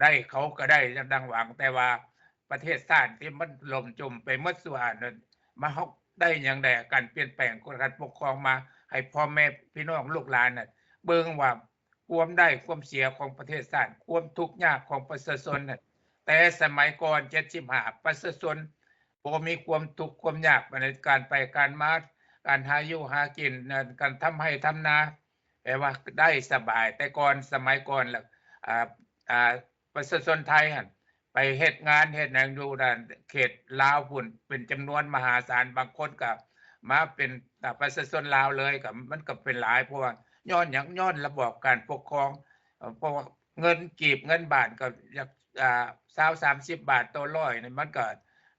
ໄດ້ ເຂົາກໍໄດ້ດັ່ງຫວັງ ແຕ່ວ່າປະເທດຊາດທີ່ມັນຫຼົ່ມຈົມໄປໝົດສ່ວນນັ້ນ ມາເຮົາໄດ້ຫຍັງແດ່ ການປ່ຽນແປງການປົກຄອງມາ ໃຫ້ພໍ່ແມ່ພີ່ນ້ອງລູກຫຼານນັ້ນເບິ່ງວ່າ ຄວາມໄດ້ຄວາມເສຍຂອງປະເທດຊາດ ຄວາມທຸກຍາກຂອງປະຊາຊົນນັ້ນ ແຕ່ສະໄໝກ່ອນເຈັດສິບຫ້າ ປະຊາຊົນບໍ່ມີຄວາມທຸກຄວາມຍາກປານໃດ ການໄປການມາ ການຫາຢູ່ຫາກິນ ການທຳໄຮ່ທຳນາ ແປວ່າໄດ້ສະບາຍ. ແຕ່ກ່ອນ ສະໄໝກ່ອນລະ ອ່າ ອ່າ ປະຊາຊົນໄທຫັ້ນ ໄປເຮັດງານເຮັດຫຍັງຢູ່ດ້ານເຂດລາວພຸ້ນເປັນຈຳນວນມະຫາສານ ບາງຄົນກໍມາເປັນ ອ່າ ປະຊາຊົນລາວເລີຍ ກໍມັນກໍເປັນຫຼາຍ ເພາະວ່າຍ້ອນຫຍັງ? ຍ້ອນລະບອບການປົກຄອງ ເອີ ເພາະວ່າເງິນກີບເງິນບາດກໍຢາກ ອ່າ ຊາວສາມສິບບາດຕໍ່ຮ້ອຍນີ້ ມັນກໍ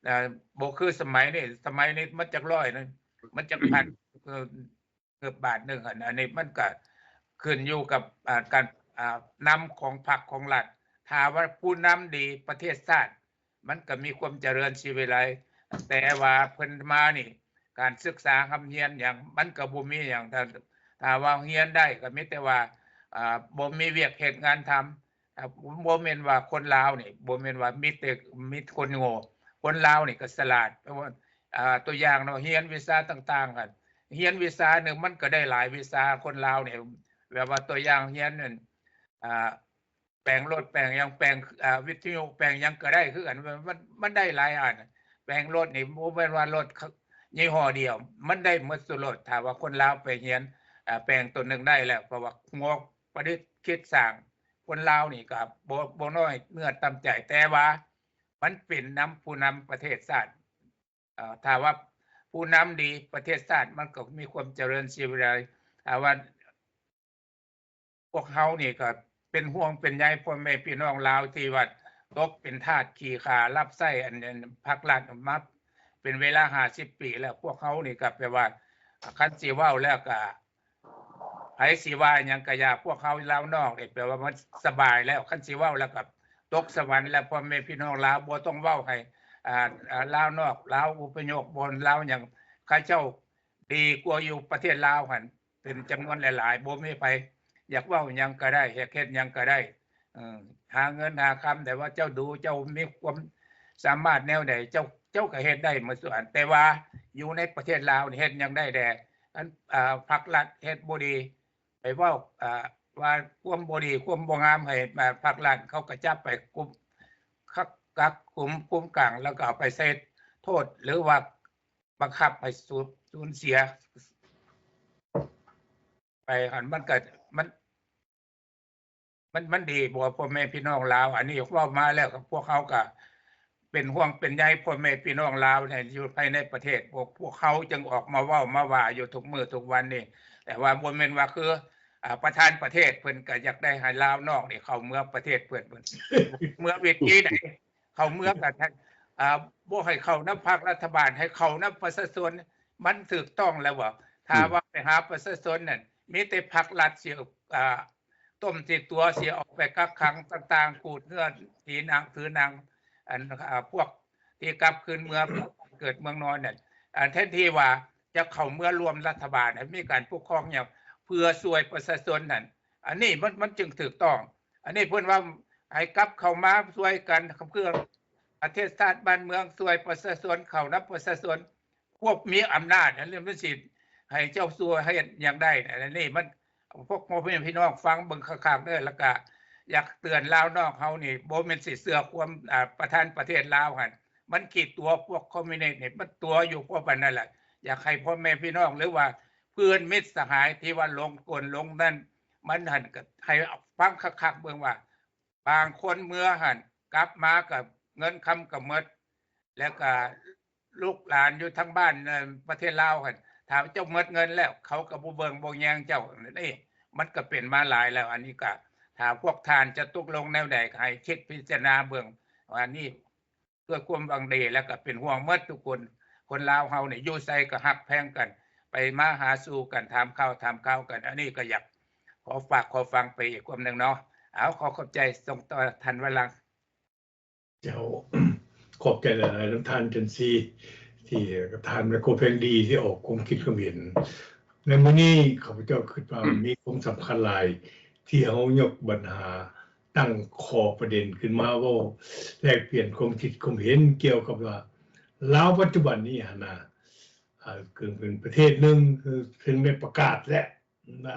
ເອີ ບໍ່ຄືສະໄໝນີ້ ສະໄໝນີ້ມັນຈັກຮ້ອຍໜຶ່ງ ມັນຈັກພັນ ເອີ ເກືອບບາດໜຶ່ງຫັ້ນ ອັນນີ້ມັນກະຂຶ້ນຢູ່ກັບ ອ່າ ການ ອ່າ ນຳຂອງພັກຂອງລັດ ຖ້າວ່າຜູ້ນຳດີ ປະເທດຊາດມັນກະມີຄວາມຈະເລີນສີວິໄລ ແຕ່ວ່າເພິ່ນມານີ້ ການສຶກສາຮ່ຳຮຽນຫຍັງມັນກະບໍ່ມີຫຍັງ ຖ້າ ຖ້າວ່າຮຽນໄດ້ກະມີແຕ່ວ່າ ອ່າ ບໍ່ມີວຽກເຮັດງານທຳ ອ່າ ບໍ່ແມ່ນວ່າຄົນລາວນີ້ ບໍ່ແມ່ນວ່າມີແຕ່ ມີຄົນໂງ່ ຄົນລາວນີ້ກໍສະຫຼາດ ເພາະວ່າ ອ່າ ຕົວຢ່າງເນາະ ຮຽນວິຊາຕ່າງໆ ຫັ້ນ ຮຽນວິຊາໜຶ່ງມັນກໍໄດ້ຫຼາຍວິຊາ ຄົນລາວນີ້ ແບບວ່າຕົວຢ່າງຮຽນນັ້ນ ອ່າ ແປງລົດແປງຫຍັງ ແປງ ອ່າ ວິທະຍຸ ແປງຫຍັງກໍໄດ້ຄືກັນ ມັນ ມັນ ມັນໄດ້ຫຼາຍອັນ ແປງລົດນີ້ບໍ່ແມ່ນວ່າລົດ ຍີ່ຫໍ້ດຽວ ມັນໄດ້ໝົດສູ່ລົດ ຖ້າວ່າຄົນລາວໄປຮຽນ ອ່າ ແປງຕົວໜຶ່ງໄດ້ແລ້ວ ເພາະວ່າງົວປະດິດຄິດສ້າງ ຄົນລາວນີ້ກໍບໍ່ ບໍ່ນ້ອຍເນື້ອຕ່ຳໃຈ ແຕ່ວ່າມັນເປັນນຳຜູ້ນຳປະເທດຊາດ ເອີ ຖ້າວ່າຜູ້ນຳດີ ປະເທດຊາດມັນກໍມີຄວາມຈະເລີນສີວິໄລ ຖ້າວ່າພວກເຮົານີ້ກໍເປັນຫ່ວງເປັນໃຍພໍ່ແມ່ພີ່ນ້ອງລາວທີ່ວ່າຕົກເປັນທາດຂີ້ຂ້າຮັບໃຊ້ອັນ ອັນພັກລັດມາເປັນເວລາຫ້າສິບປີແລ້ວ ພວກເຮົານີ້ກໍແບບວ່າ ຄັນຊິເວົ້າແລ້ວກໍ ໃຜຊິວ່າຫຍັງກະຢ່າ ພວກເຮົາລາວນອກນີ້ແປວ່າມັນສະບາຍແລ້ວ ຄັນຊິເວົ້າແລ້ວກະຕົກສະຫວັນແລ້ວ ພໍ່ແມ່ພີ່ນ້ອງລາວບໍ່ຕ້ອງເວົ້າໃຫ້ ອ່າ ອ່າ ລາວນອກ ລາວອົບພະຍົບ ບ່ອນລາວຫຍັງ ເຂົາເຈົ້າດີກວ່າຢູ່ປະເທດລາວຫັ້ນເປັນຈຳນວນຫຼາຍໆ ບໍ່ມີໃຜ ຢາກເວົ້າຫຍັງກະໄດ້ ຢາກເຮັດຫຍັງກະໄດ້ ເອີ ຫາເງິນຫາຄຳ ແຕ່ວ່າເຈົ້າດູ ເຈົ້າມີຄວາມສາມາດແນວໃດ ເຈົ້າ ເຈົ້າກະເຮັດໄດ້ໝົດທຸກອັນ ແຕ່ວ່າຢູ່ໃນປະເທດລາວນີ້ເຮັດຫຍັງໄດ້ແດ່ ອັນ ອ່າ ພັກລັດເຮັດບໍ່ດີ ໄປເວົ້າ ອ່າ ວ່າຄວາມບໍ່ດີ ຄວາມບໍ່ງາມໃຫ້ ອ່າ ພັກລັດ ເຂົາກະຈັບໄປຄຸມ ກັກ ກັກຄຸມ ຄຸມຂັງ ແລ້ວກະເອົາໄປໃສ່ໂທດ ຫຼືວ່າບັງຄັບໃຫ້ສູນ ສູນເສຍໄປ ອັນມັນກະ ມັນ ມັນ ມັນດີບໍ່ ພໍ່ແມ່ພີ່ນ້ອງລາວ ອັນນີ້ເວົ້າມາແລ້ວ ພວກເຮົາກະເປັນຫ່ວງເປັນໃຍພໍ່ແມ່ພີ່ນ້ອງລາວໃນ ຢູ່ພາຍໃນປະເທດ ພວກ ພວກເຮົາຈຶ່ງອອກມາເວົ້າມາວ່າຢູ່ທຸກມື້ທຸກວັນນີ້ ແຕ່ວ່າບໍ່ແມ່ນວ່າຄື ອ່າ ປະທານປະເທດເພິ່ນກໍຢາກໄດ້ໃຫ້ລາວນອກນີ້ເຂົ້າເມືອປະເທດເພິ່ນ ເມືອວິທີໃດ ເຂົ້າເມືອກັນ ອ່າ ບໍ່ໃຫ້ເຂົ້ານຳພັກລັດຖະບານ ໃຫ້ເຂົ້ານຳປະຊາຊົນ ມັນຖືກຕ້ອງແລ້ວບໍ່? ຖ້າວ່າໄປຫາປະຊາຊົນນັ້ນ ມີແຕ່ພັກລັດຊິ ອ່າ ຕົ້ມຊິຕົວ ຊິເອົາໄປກັກຂັງຕ່າງໆ ຂູດເຮືອນທີ່ນັ່ງຖືນັ່ງ ອັນ ອ່າ ພວກທີ່ກັບຄືນເມືອເກີດເມືອງນອນນັ້ນ ອັນແທນທີ່ວ່າຈະເຂົ້າເມືອຮ່ວມລັດຖະບານ ໃຫ້ມີການປົກຄອງຫຍັງເພື່ອຊ່ວຍປະຊາຊົນນັ້ນ ອັນນີ້ມັນ ມັນຈຶ່ງຖືກຕ້ອງ. ອັນນີ້ເພິ່ນວ່າໃຫ້ກັບເຂົ້າມາຊ່ວຍກັນ ເພື່ອປະເທດຊາດບ້ານເມືອງ ຊ່ວຍປະຊາຊົນ ເຂົ້ານຳປະຊາຊົນ ພວກມີອຳນາດ ອັນນີ້ມັນຊິໃຫ້ເຈົ້າຊ່ວຍເຮັດຫຍັງໄດ້ ອັນນີ້ມັນ ພວກພໍ່ແມ່ພີ່ນ້ອງຟັງເບິ່ງຄັກໆເດີ ແລ້ວກະຢາກເຕືອນລາວນອກເຮົານີ້ ບໍ່ແມ່ນຊິເຊື່ອຄວາມ ອ່າ ປະທານປະເທດລາວຫັ້ນ ມັນຂີ້ຕົວະ ພວກຄອມມິວນິດນີ້ ມັນຕົວະຢູ່ພວກປານນັ້ນແຫຼະ. ຢາກໃຫ້ພໍ່ແມ່ພີ່ນ້ອງ ຫຼືວ່າເພື່ອນມິດສະຫາຍທີ່ວ່າຫຼົງກົນຫຼົງນັ້ນ ມັນຫັ້ນກໍໃຫ້ຟັງຄັກໆເບິ່ງວ່າ ບາງຄົນເມືອຫັ້ນ ກັບມາກໍເງິນຄຳກໍໝົດ ແລ້ວກໍລູກຫຼານຢູ່ທາງບ້ານ ເອີ ປະເທດລາວຫັ້ນ ຖ້າເຈົ້າໝົດເງິນແລ້ວ ເຂົາກໍບໍ່ເບິ່ງບໍ່ແຍງເຈົ້າ. ນີ້ມັນກໍເປັນມາຫຼາຍແລ້ວ. ອັນນີ້ກໍ ຖ້າພວກທ່ານຈະຕົກລົງແນວໃດ ກໍໃຫ້ຄິດພິຈາລະນາເບິ່ງວ່ານີ້ ດ້ວຍຄວາມຫວັງດີ ແລ້ວກໍເປັນຫ່ວງໝົດທຸກຄົນ. ຄົນລາວເຮົານີ້ຢູ່ໃສກໍຮັກແພງກັນ ໄປມາຫາສູ່ກັນ ຖາມຂ່າວຖາມຄາວກັນ. ອັນນີ້ກໍຢາກຂໍຝາກຂໍຟັງໄປອີກຄວາມໜຶ່ງເນາະ. ເອົາ ຂໍຂອບໃຈ ສົ່ງຕໍ່ທ່ານວະລັງ. ເຈົ້າ ຂອບໃຈຫຼາຍໆນຳທ່ານຈັນຊີ ທີ່ ກັບທ່ານໄມໂຄແພງດີ ທີ່ອອກຄວາມຄິດຄວາມເຫັນ. ໃນມື້ນີ້ຂ້າພະເຈົ້າຄິດວ່າ ອືມ ມີຄວາມສຳຄັນຫຼາຍ ທີ່ເຮົາຍົກບັນຫາ ຕັ້ງຂໍ້ປະເດັນຂຶ້ນມາເວົ້າແລກປ່ຽນຄວາມຄິດຄວາມເຫັນກ່ຽວກັບວ່າ ລາວປັດຈຸບັນນີ້ຫັ້ນນະ ເປັນປະເທດໜຶ່ງ ເຖິງໄດ້ປະກາດແລ້ວ ວ່າ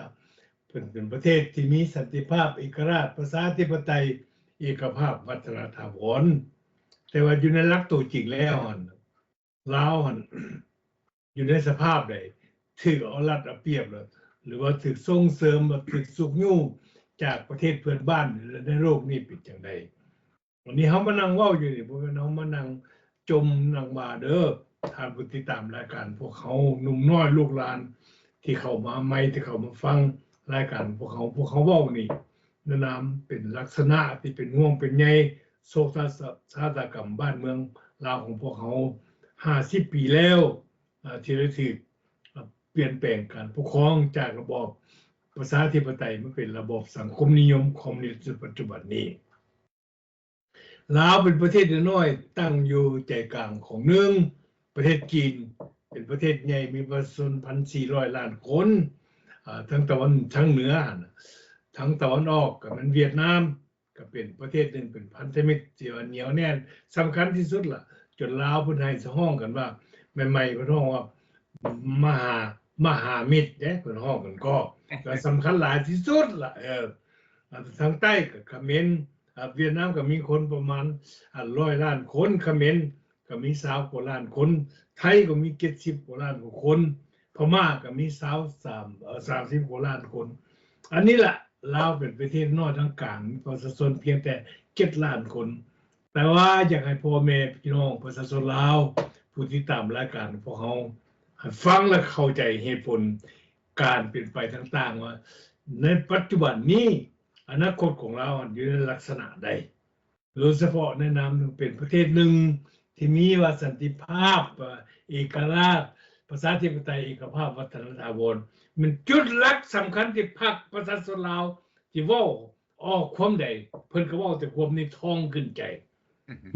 ເພິ່ນເປັນປະເທດທີ່ມີສັນຕິພາບ ເອກະລາດ ປະຊາທິປະໄຕ ເອກະພາບ ວັດທະນະຖາວອນ ແຕ່ວ່າຢູ່ໃນຫຼັກໂຕຈິງແລ້ວຫັ້ນ ລາວຫັ້ນຢູ່ໃນສະພາບໃດ ຖືກເອົາລັດເອົາປຽບ ຫຼືວ່າຖືກສົ່ງເສີມ ຫຼືວ່າຖືກຊຸກຍູ້ຈາກປະເທດເພື່ອນບ້ານ ແລະ ໃນໂລກນີ້ເປັນຈັ່ງໃດ? ວັນນີ້ເຮົາມານັ່ງເວົ້າຢູ່ນີ້ ບໍ່ແມ່ນເຮົາມານັ່ງຈົ່ມນັ່ງວ່າເດີ ທ່ານຜູ້ຕິດຕາມລາຍການພວກເຮົາ ໜຸ່ມນ້ອຍລູກຫຼານທີ່ເຂົ້າມາໃໝ່ ທີ່ເຂົ້າມາຟັງລາຍການພວກເຮົາ ພວກເຮົາເວົ້ານີ້ ໃນນາມເປັນລັກສະນະທີ່ເປັນຫ່ວງເປັນໃຍໂສກຊະຕາກຳບ້ານເມືອງລາວຂອງພວກເຮົາ ຫ້າສິບປີແລ້ວ ທີ່ໄດ້ຖືກປ່ຽນແປງການປົກຄອງຈາກລະບອບປະຊາທິປະໄຕ ມາເປັນລະບອບສັງຄົມນິຍົມຄອມມູນິດ ໃນປັດຈຸບັນນີ້. ລາວເປັນປະເທດນ້ອຍໆ ຕັ້ງຢູ່ໃຈກາງຂອງ ໜຶ່ງ ປະເທດຈີນ ເປັນປະເທດໃຫຍ່ ມີປະຊາຊົນ ໜຶ່ງພັນສີ່ຮ້ອຍລ້ານຄົນ ເອີ ທາງຕາເວັນ ທາງເໜືອຫັ້ນນະ ທາງຕາເວັນອອກກໍແມ່ນຫວຽດນາມ ກໍເປັນປະເທດໜຶ່ງ ເປັນພັນທະມິດທີ່ວ່າໜຽວແໜ້ນ ສຳຄັນທີ່ສຸດລະ ຈົນລາວເພິ່ນໄຫ້ຮ້ອງກັນວ່າ ໃໝ່ໆເພິ່ນຮ້ອງວ່າ ມະຫາ ມະຫາມິດເດ້ ເພິ່ນຮ້ອງກັນກໍ ກໍສຳຄັນຫຼາຍທີ່ສຸດລະ ເອີ ທາງໃຕ້ກໍຂະເໝນ ຫວຽດນາມກໍມີຄົນປະມານ ຮ້ອຍລ້ານຄົນ ຂະເໝນ ກໍມີຊາວກວ່າລ້ານຄົນ ໄທກໍມີເຈັດສິບກວ່າລ້ານກວ່າຄົນ ພະມ້າກໍມີຊາວສາມ ເອີ ສາມສິບກວ່າລ້ານຄົນ. ອັນນີ້ລະ ລາວເປັນປະເທດນ້ອຍທາງກາງ ມີປະຊາຊົນພຽງແຕ່ເຈັດລ້ານຄົນ. ແຕ່ວ່າຢາກໃຫ້ພໍ່ແມ່ພີ່ນ້ອງປະຊາຊົນລາວ ຜູ້ຕິດຕາມລາຍການຂອງພວກເຮົາ ໃຫ້ຟັງ ແລະ ເຂົ້າໃຈເຫດຜົນການເປັນໄປຕ່າງໆ ວ່າໃນປັດຈຸບັນນີ້ ອະນາຄົດຂອງລາວຢູ່ໃນລັກສະນະໃດ. ໂດຍສະເພາະໃນນາມເປັນປະເທດໜຶ່ງທີ່ມີວ່າສັນຕິພາບ ເອກະລາດ ປະຊາທິປະໄຕ ເອກະພາບ ວັດທະນະຖາວອນ ແມ່ນຈຸດຫຼັກສຳຄັນທີ່ພັກປະຊາຊົນລາວທີ່ເວົ້າອອກຄວາມໃດ ເພິ່ນກໍເວົ້າແຕ່ຄວາມໃນທ້ອງຂຶ້ນໃຈ.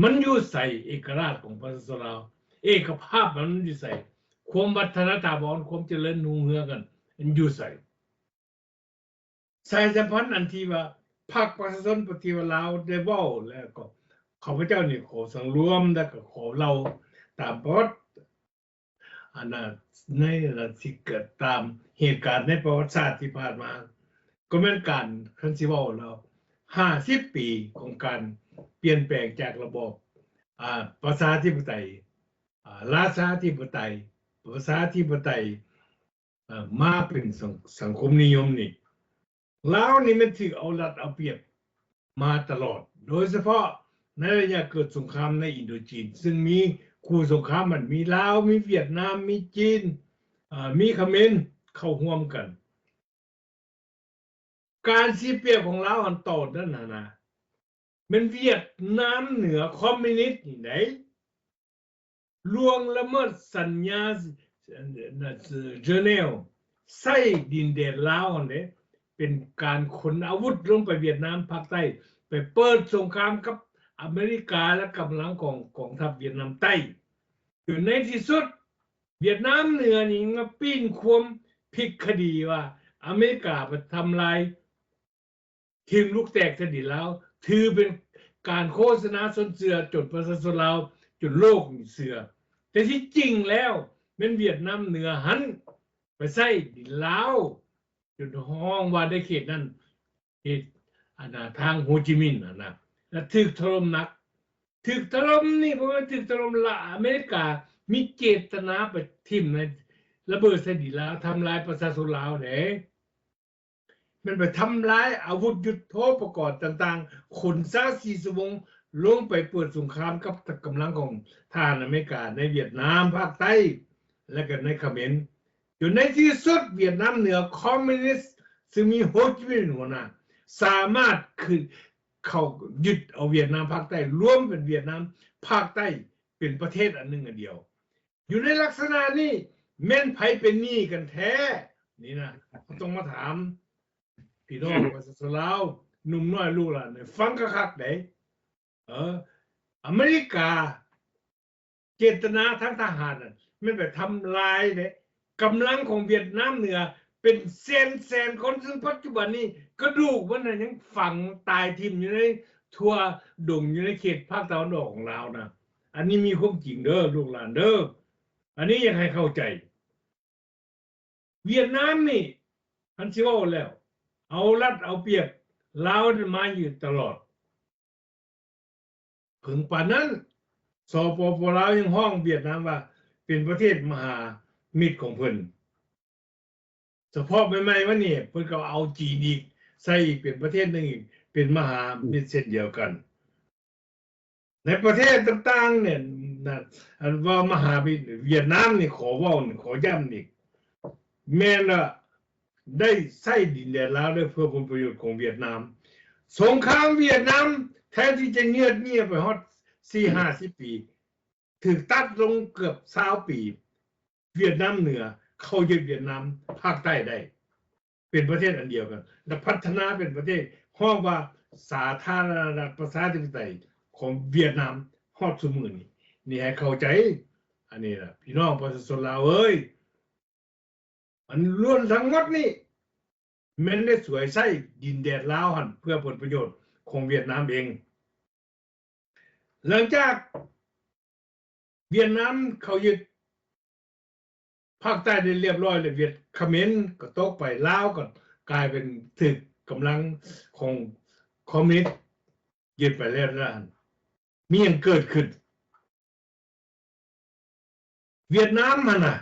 ມັນຢູ່ໃສ ເອກະລາດຂອງປະຊາຊົນລາວ? ເອກະພາບມັນຢູ່ໃສ? ຄວາມວັດທະນະຖາວອນ ຄວາມຈະເລີນຮຸ່ງເຮືອງນັ້ນ ມັນຢູ່ໃສ? ສາຍສຳພັນອັນທີ່ວ່າພັກປະຊາຊົນປະຕິວັດລາວໄດ້ເວົ້າແລ້ວ ກໍຂ້າພະເຈົ້ານີ້ຂໍສັງລວມ ແລ້ວກໍຂໍເລົ່າຕາມປະຫວັດ ອັນນະ ໃນອັນນະທີ່ເກີດຕາມເຫດການໃນປະຫວັດສາດທີ່ຜ່ານມາ ກໍແມ່ນການ ຄັນຊິເວົ້າແລ້ວ ຫ້າສິບປີຂອງການປ່ຽນແປງຈາກລະບອບ ອາ ປະຊາທິປະໄຕ ອາ ລາຊາທິປະໄຕ ປະຊາທິປະໄຕ ເອີ ມາເປັນສັງ ສັງຄົມນິຍົມນີ້ ລາວນີ້ແມ່ນຖືກເອົາລັດເອົາປຽບມາຕະຫຼອດ ໂດຍສະເພາະໃນໄລຍະເກີດສົງຄາມໃນອິນໂດຈີນ ຊຶ່ງມີຄູ່ສົງຄາມ ມັນມີລາວ ມີຫວຽດນາມ ມີຈີນ ເອີ ມີຂະເໝນເຂົ້າຮ່ວມກັນ. ການເສຍປຽບຂອງລາວຫັ້ນຕອນນັ້ນຫັ້ນນະ ແມ່ນຫວຽດນາມເໜືອຄອມມິວນິດນີ້ໃດ ລ່ວງລະເມີດສັນຍາ Geneva ໃຊ້ດິນແດນລາວຫັ້ນເດ້ ເປັນການຂົນອາວຸດລົງໄປຫວຽດນາມພາກໃຕ້ ໄປເປີດສົງຄາມກັບອາເມລິກາ ແລະ ກຳລັງຂອງກອງທັບຫວຽດນາມໃຕ້ ຈົນໃນທີ່ສຸດ ຫວຽດນາມເໜືອນີ້ມາປີ້ນຄວາມຜິດຄະດີວ່າ ອາເມລິກາໄປທຳລາຍ ຖິ້ມລູກແຕກໃສ່ດິນລາວ ຖືເປັນການໂຄສະນາຊົນເຊື່ອ ຈົນປະຊາຊົນລາວ ຈົນໂລກນີ້ເຊື່ອ. ແຕ່ທີ່ຈິງແລ້ວ ແມ່ນຫວຽດນາມເໜືອຫັ້ນ ໄປໃຊ້ດິນລາວ ຈົນຮ້ອງວ່າໃນເຂດນັ້ນ ເຂດ ອັນນ່າ ທາງໂຮຈິມິນຫັ້ນນະ ແລະ ຖືກຖະຫຼົ່ມໜັກ. ຖືກຖະຫຼົ່ມນີ້ ບໍ່ແມ່ນຖືກຖະຫຼົ່ມລະ ອາເມລິກາມີເຈດຕະນາໄປຖິ້ມໃນ ລະເບີດໃສ່ດິນລາວ ທຳລາຍປະຊາຊົນລາວເດ້. ແມ່ນໄປທຳລາຍອາວຸດຍຸດໂທປະກອນຕ່າງໆ ຂົນຊາວສີ່ຊົ່ວໂມງ ລົງໄປເປີດສົງຄາມກັບກຳລັງຂອງທະຫານອາເມລິກາໃນຫວຽດນາມພາກໃຕ້ ແລະ ກໍໃນຂະເໝນ. ຈົນໃນທີ່ສຸດ ຫວຽດນາມເໜືອຄອມມິວນິດ ຊຶ່ງມີໂຮຈິມິນເປັນຫົວໜ້າ ສາມາດຂຶ້ນເຂົ້າຍຶດເອົາຫວຽດນາມພາກໃຕ້ ລວມເປັນຫວຽດນາມພາກໃຕ້ ເປັນປະເທດອັນໜຶ່ງອັນດຽວ. ຢູ່ໃນລັກສະນະນີ້ ແມ່ນໃຜເປັນໜີ້ກັນແທ້? ນີ້ນະ ເຮົາຕ້ອງມາຖາມພີ່ນ້ອງປະຊາຊົນລາວ ໜຸ່ມນ້ອຍລູກຫຼານໃຫ້ຟັງຄັກໆເດ້. ເອີ ອາເມລິກາ ເຈດຕະນາທາງທະຫານນັ້ນ ແມ່ນໄປທຳລາຍເດ້ ກຳລັງຂອງຫວຽດນາມເໜືອເປັນແສນໆຄົນ ຊຶ່ງປັດຈຸບັນນີ້ກະດູກມັນນະຍັງຝັງຕາຍຖິ້ມຢູ່ໃນທົ່ວດົງ ຢູ່ໃນເຂດພາກຕາເວັນອອກຂອງລາວນະ. ອັນນີ້ມີຄວາມຈິງເດີລູກຫຼານເດີ ອັນນີ້ຢາກໃຫ້ເຂົ້າໃຈ. ຫວຽດນາມນີ້ ຄັນຊິເວົ້າແລ້ວ ເອົາລັດເອົາປຽບລາວມາຢູ່ຕະຫຼອດ. ເຖິງປານນັ້ນ ສປປ ລາວ ຍັງຮ້ອງຫວຽດນາມວ່າເປັນປະເທດມະຫາມິດຂອງເພິ່ນ. ສະເພາະໃໝ່ໆມານີ້ ເພິ່ນກໍເອົາຈີນອີກ ໃສ່ອີກເປັນປະເທດໜຶ່ງອີກ ເປັນມະຫາມິດເຊັ່ນດຽວກັນ. ໃນປະເທດຕ່າງໆນີ້ນະ ອັນວ່າມະຫາມິດຫວຽດນາມນີ້ ຂໍເວົ້ານີ້ ຂໍຢ້ຳນີ້ ແມ່ນວ່າໄດ້ໃຊ້ດິນແດນລາວໄດ້ເພື່ອຜົນປະໂຫຍດຂອງຫວຽດນາມ. ສົງຄາມຫວຽດນາມແທນທີ່ຈະຍືດເຍື້ອໄປຮອດສີ່ຫ້າສິບປີ ຖືກຕັດລົງເກືອບຊາວປີ. ຫວຽດນາມເໜືອເຂົ້າຍຶດຫວຽດນາມພາກໃຕ້ໄດ້ ເປັນປະເທດອັນດຽວກັນ ແລະ ພັດທະນາເປັນປະເທດ ຮ້ອງວ່າສາທາລະນະລັດປະຊາທິປະໄຕຂອງຫວຽດນາມຮອດຊຸມື້ນີ້. ນີ້ໃຫ້ເຂົ້າໃຈ ອັນນີ້ລະ ພີ່ນ້ອງປະຊາຊົນລາວເອີຍ. ອັນລ້ວນທັງໝົດນີ້ ແມ່ນໄດ້ສວຍໃຊ້ດິນແດນລາວຫັ້ນ ເພື່ອຜົນປະໂຫຍດຂອງຫວຽດນາມເອງ. ຫຼັງຈາກຫວຽດນາມເຂົ້າຍຶດພາກໃຕ້ໄດ້ລຽບຮ້ອຍແລ້ວ ຫວຽດ ຂະເໝນກໍຕົກໄປ ລາວກໍກາຍເປັນຖືກກຳລັງຂອງຄອມມິວນິດຍຶດໄປແລ້ວນັ້ນ ມີຫຍັງເກີດຂຶ້ນ? ຫວຽດນາມຫັ້ນນະ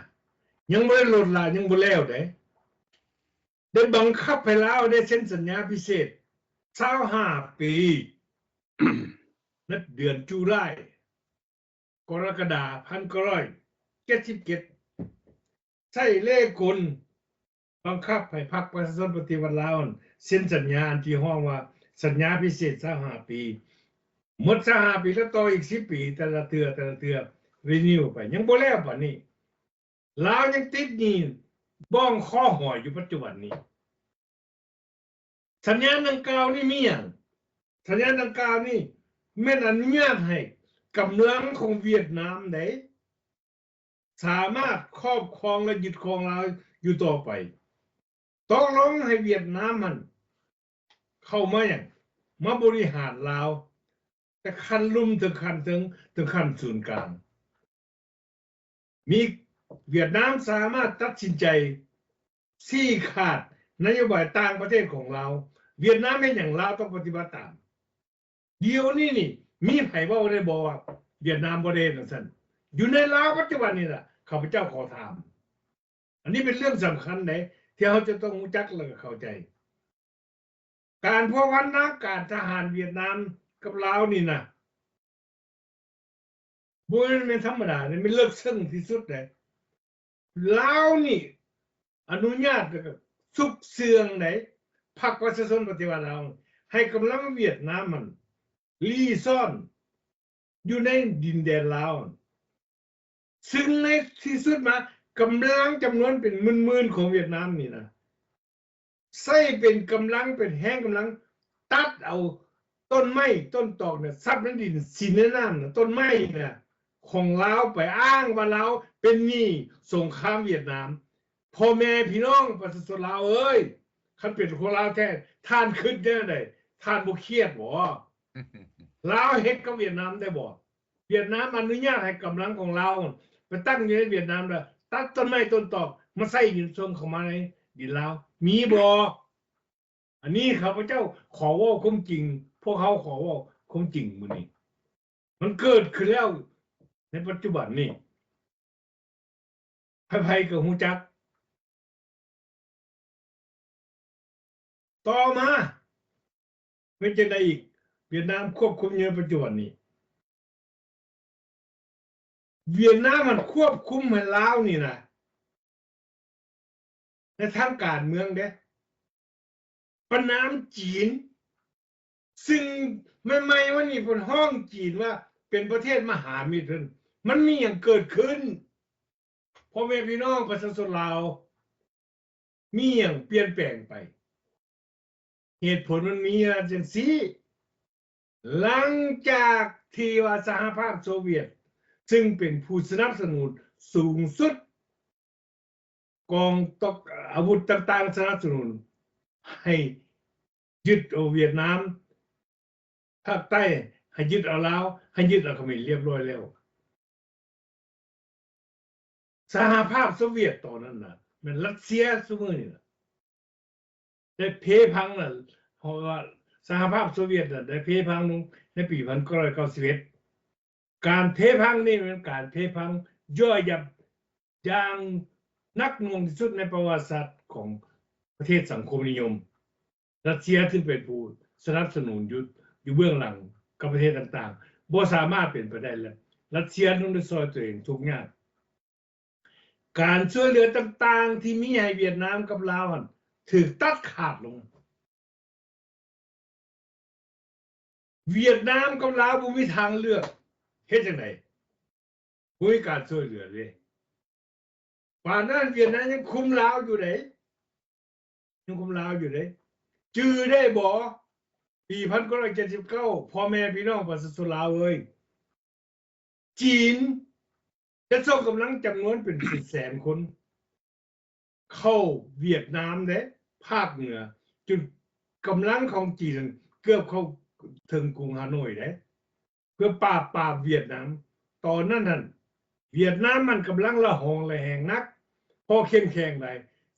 ຍັງບໍ່ໄດ້ລົດລະ ຍັງບໍ່ແລ້ວເດ້ ໄດ້ບັງຄັບໃຫ້ລາວໄດ້ເຊັນສັນຍາພິເສດຊາວຫ້າປີ ໃນເດືອນຈູລາຍ ກໍລະກະດາ ພັນເກົ້າຮ້ອຍເຈັດສິບເຈັດ ໃຊ້ເລ່ກົນ ບັງຄັບໃຫ້ພັກປະຊາຊົນປະຕິວັດລາວເຊັນສັນຍາ ອັນທີ່ຮ້ອງວ່າສັນຍາພິເສດຊາວຫ້າປີ ໝົດຊາວຫ້າປີແລ້ວຕໍ່ອີກສິບປີ ແຕ່ລະເທື່ອ ແຕ່ລະເທື່ອ renew ໄປ ຍັງບໍ່ແລ້ວປານນີ້ ລາວຍັງຕິດໜີ້ບ້ອງຄໍຫອຍຢູ່ປັດຈຸບັນນີ້. ສັນຍາດັ່ງກ່າວນີ້ມີຫຍັງ? ສັນຍາດັ່ງກ່າວນີ້ແມ່ນອະນຸຍາດໃຫ້ກຳລັງຂອງຫວຽດນາມໃດ ສາມາດຄອບຄອງ ແລະ ຍຶດຄອງລາວຢູ່ຕໍ່ໄປ. ຕົກລົງໃຫ້ຫວຽດນາມຫັ້ນເຂົ້າມາຫຍັງ? ມາບໍລິຫານລາວ ແຕ່ຂັ້ນລຸ່ມເຖິງຂັ້ນເທິງ ເຖິງຂັ້ນສູນກາງ. ມີ ຫວຽດນາມສາມາດຕັດສິນໃຈຊີ້ຂາດນະໂຍບາຍຕ່າງປະເທດຂອງລາວ. ຫວຽດນາມເຮັດຫຍັງ ລາວຕ້ອງປະຕິບັດຕາມ. ດຽວນີ້ນີ້ ມີໃຜເວົ້າໄດ້ບໍ່ວ່າຫວຽດນາມບໍ່ໄດ້ເຮັດຈັ່ງຊັ້ນ? ຢູ່ໃນລາວປັດຈຸບັນນີ້ລະ ຂ້າພະເຈົ້າຂໍຖາມ. ອັນນີ້ເປັນເລື່ອງສຳຄັນເດ້ ທີ່ເຮົາຈະຕ້ອງຮູ້ຈັກ ແລະ ກໍເຂົ້າໃຈ. ການພົວພັນທາງການທະຫານຫວຽດນາມກັບລາວນີ້ນະ ບໍ່ແມ່ນ ແມ່ນທຳມະດາເດ້ ແມ່ນເລິກເຊິ່ງທີ່ສຸດເດ້. ລາວນີ້ອະນຸຍາດ ແລ້ວກໍຊຸກເຊື່ອງໃດ ພັກປະຊາຊົນປະຕິວັດລາວ ໃຫ້ກຳລັງຫວຽດນາມຫັ້ນລີ້ຊ່ອນຢູ່ໃນດິນແດນລາວ ຊຶ່ງໃນທີ່ສຸດມາ ກຳລັງຈຳນວນເປັນໝື່ນໆຂອງຫວຽດນາມນີ້ນະ ໃຊ້ເປັນກຳລັງ ເປັນແຮງກຳລັງ ຕັດເອົາຕົ້ນໄມ້ຕົ້ນຕອກນະ ຊັບໃນດິນ ສິນໃນນ້ຳນະ ຕົ້ນໄມ້ນະ ຂອງລາວ ໄປອ້າງວ່າລາວເປັນໜີ້ສົງຄາມຫວຽດນາມ. ພໍ່ແມ່ພີ່ນ້ອງປະຊາຊົນລາວເອີຍ, ຄັນເປັນຄົນລາວແທ້ ທ່ານຄິດແນວໃດ? ທ່ານບໍ່ຄຽດບໍ? ລາວເຮັດກັບຫວຽດນາມໄດ້ບໍ? ຫວຽດນາມອະນຸຍາດໃຫ້ກຳລັງຂອງລາວໄປຕັ້ງຢູ່ໃນຫວຽດນາມ ແລ້ວຕັດຕົ້ນໄມ້ຕົ້ນຕອກມາໃສ່ດິນ ສົ່ງເຂົ້າມາໃນດິນລາວ ມີບໍ່? ອັນນີ້ຂ້າພະເຈົ້າຂໍເວົ້າຄວາມຈິງ, ພວກເຮົາຂໍເວົ້າຄວາມຈິງມື້ນີ້ ມັນເກີດຂຶ້ນແລ້ວໃນປັດຈຸບັນນີ້ ໃຜໆກໍຮູ້ຈັກ. ຕໍ່ມາເປັນຈັ່ງໃດອີກ? ຫວຽດນາມຄວບຄຸມຢູ່ໃນປັດຈຸບັນນີ້ ຫວຽດນາມມັນຄວບຄຸມໃຫ້ລາວນີ້ນະ ໃນທາງການເມືອງເດ້ ປະນາມຈີນ ຊຶ່ງໃໝ່ໆມານີ້ເພິ່ນຮ້ອງຈີນວ່າເປັນປະເທດມະຫາມິດເພິ່ນ. ມັນມີຫຍັງເກີດຂຶ້ນ? ພໍ່ແມ່ພີ່ນ້ອງປະຊາຊົນລາວ ມີຫຍັງປ່ຽນແປງໄປ? ເຫດຜົນມັນມີວ່າຈັ່ງຊີ້, ຫຼັງຈາກທີ່ວ່າສະຫະພາບໂຊວຽດ ຊຶ່ງເປັນຜູ້ສະໜັບສະໜູນສູງສຸດ ກອງຕົກອາວຸດຕ່າງໆ ສະໜັບສະໜູນໃຫ້ຍຶດເອົາຫວຽດນາມ ພາກໃຕ້ ໃຫ້ຍຶດເອົາລາວ ໃຫ້ຍຶດເອົາຂະເໝນລຽບຮ້ອຍແລ້ວ. ສະຫະພາບໂຊວຽດຕອນນັ້ນນະ ແມ່ນລັດເຊຍຊຸມື້ນີ້ນະ ໄດ້ເພພັງນະ ເພາະວ່າສະຫະພາບໂຊວຽດນະ ໄດ້ເພພັງລົງໃນປີພັນເກົ້າຮ້ອຍເກົ້າສິບເອັດ. ການເພພັງນີ້ແມ່ນການເພພັງຢ່ອຍຢັບຢ່າງໜັກໜ່ວງທີ່ສຸດໃນປະຫວັດສາດຂອງປະເທດສັງຄົມນິຍົມ. ຣັດເຊຍທີ່ເປັນຜູ້ສະໜັບສະໜູນຢູ່ ຢູ່ເບື້ອງຫຼັງກັບປະເທດຕ່າງໆ ບໍ່ສາມາດເປັນໄປໄດ້ແລ້ວ. ຣັດເຊຍຕ້ອງໄດ້ຊ່ອຍຕົວເອງທຸກຍາກ. ການຊ່ວຍເຫຼືອຕ່າງໆທີ່ມີໃຫ້ຫວຽດນາມກັບລາວຫັ້ນ ຖືກຕັດຂາດລົງ. ຫວຽດນາມກັບລາວບໍ່ມີທາງເລືອກ ເຮັດຈັ່ງໃດ? ບໍ່ມີການຊ່ວຍເຫຼືອເດ້. ປານນັ້ນຫວຽດນາມຍັງຄຸມລາວຢູ່ເດ້ ຍັງຄຸມລາວຢູ່ເດ້. ຈື່ໄດ້ບໍ່? ປີພັນເກົ້າຮ້ອຍເຈັດສິບເກົ້າ ພໍ່ແມ່ພີ່ນ້ອງປະຊາຊົນລາວເອີຍ, ຈີນຈະສົ່ງກຳລັງຈຳນວນເປັນແສນໆຄົນ ເຂົ້າຫວຽດນາມເດ້ ພາກເໜືອ ຈົນກຳລັງຂອງຈີນເກືອບເຂົ້າເຖິງກຸງຮ່າໂນ້ຍເດ້ ເພື່ອປາບປາມຫວຽດນາມ. ຕອນນັ້ນຫັ້ນ ຫວຽດນາມມັນກຳລັງລະຫອງລະແຫງໜັກ ພໍເຂັ້ມແຂງໄດ້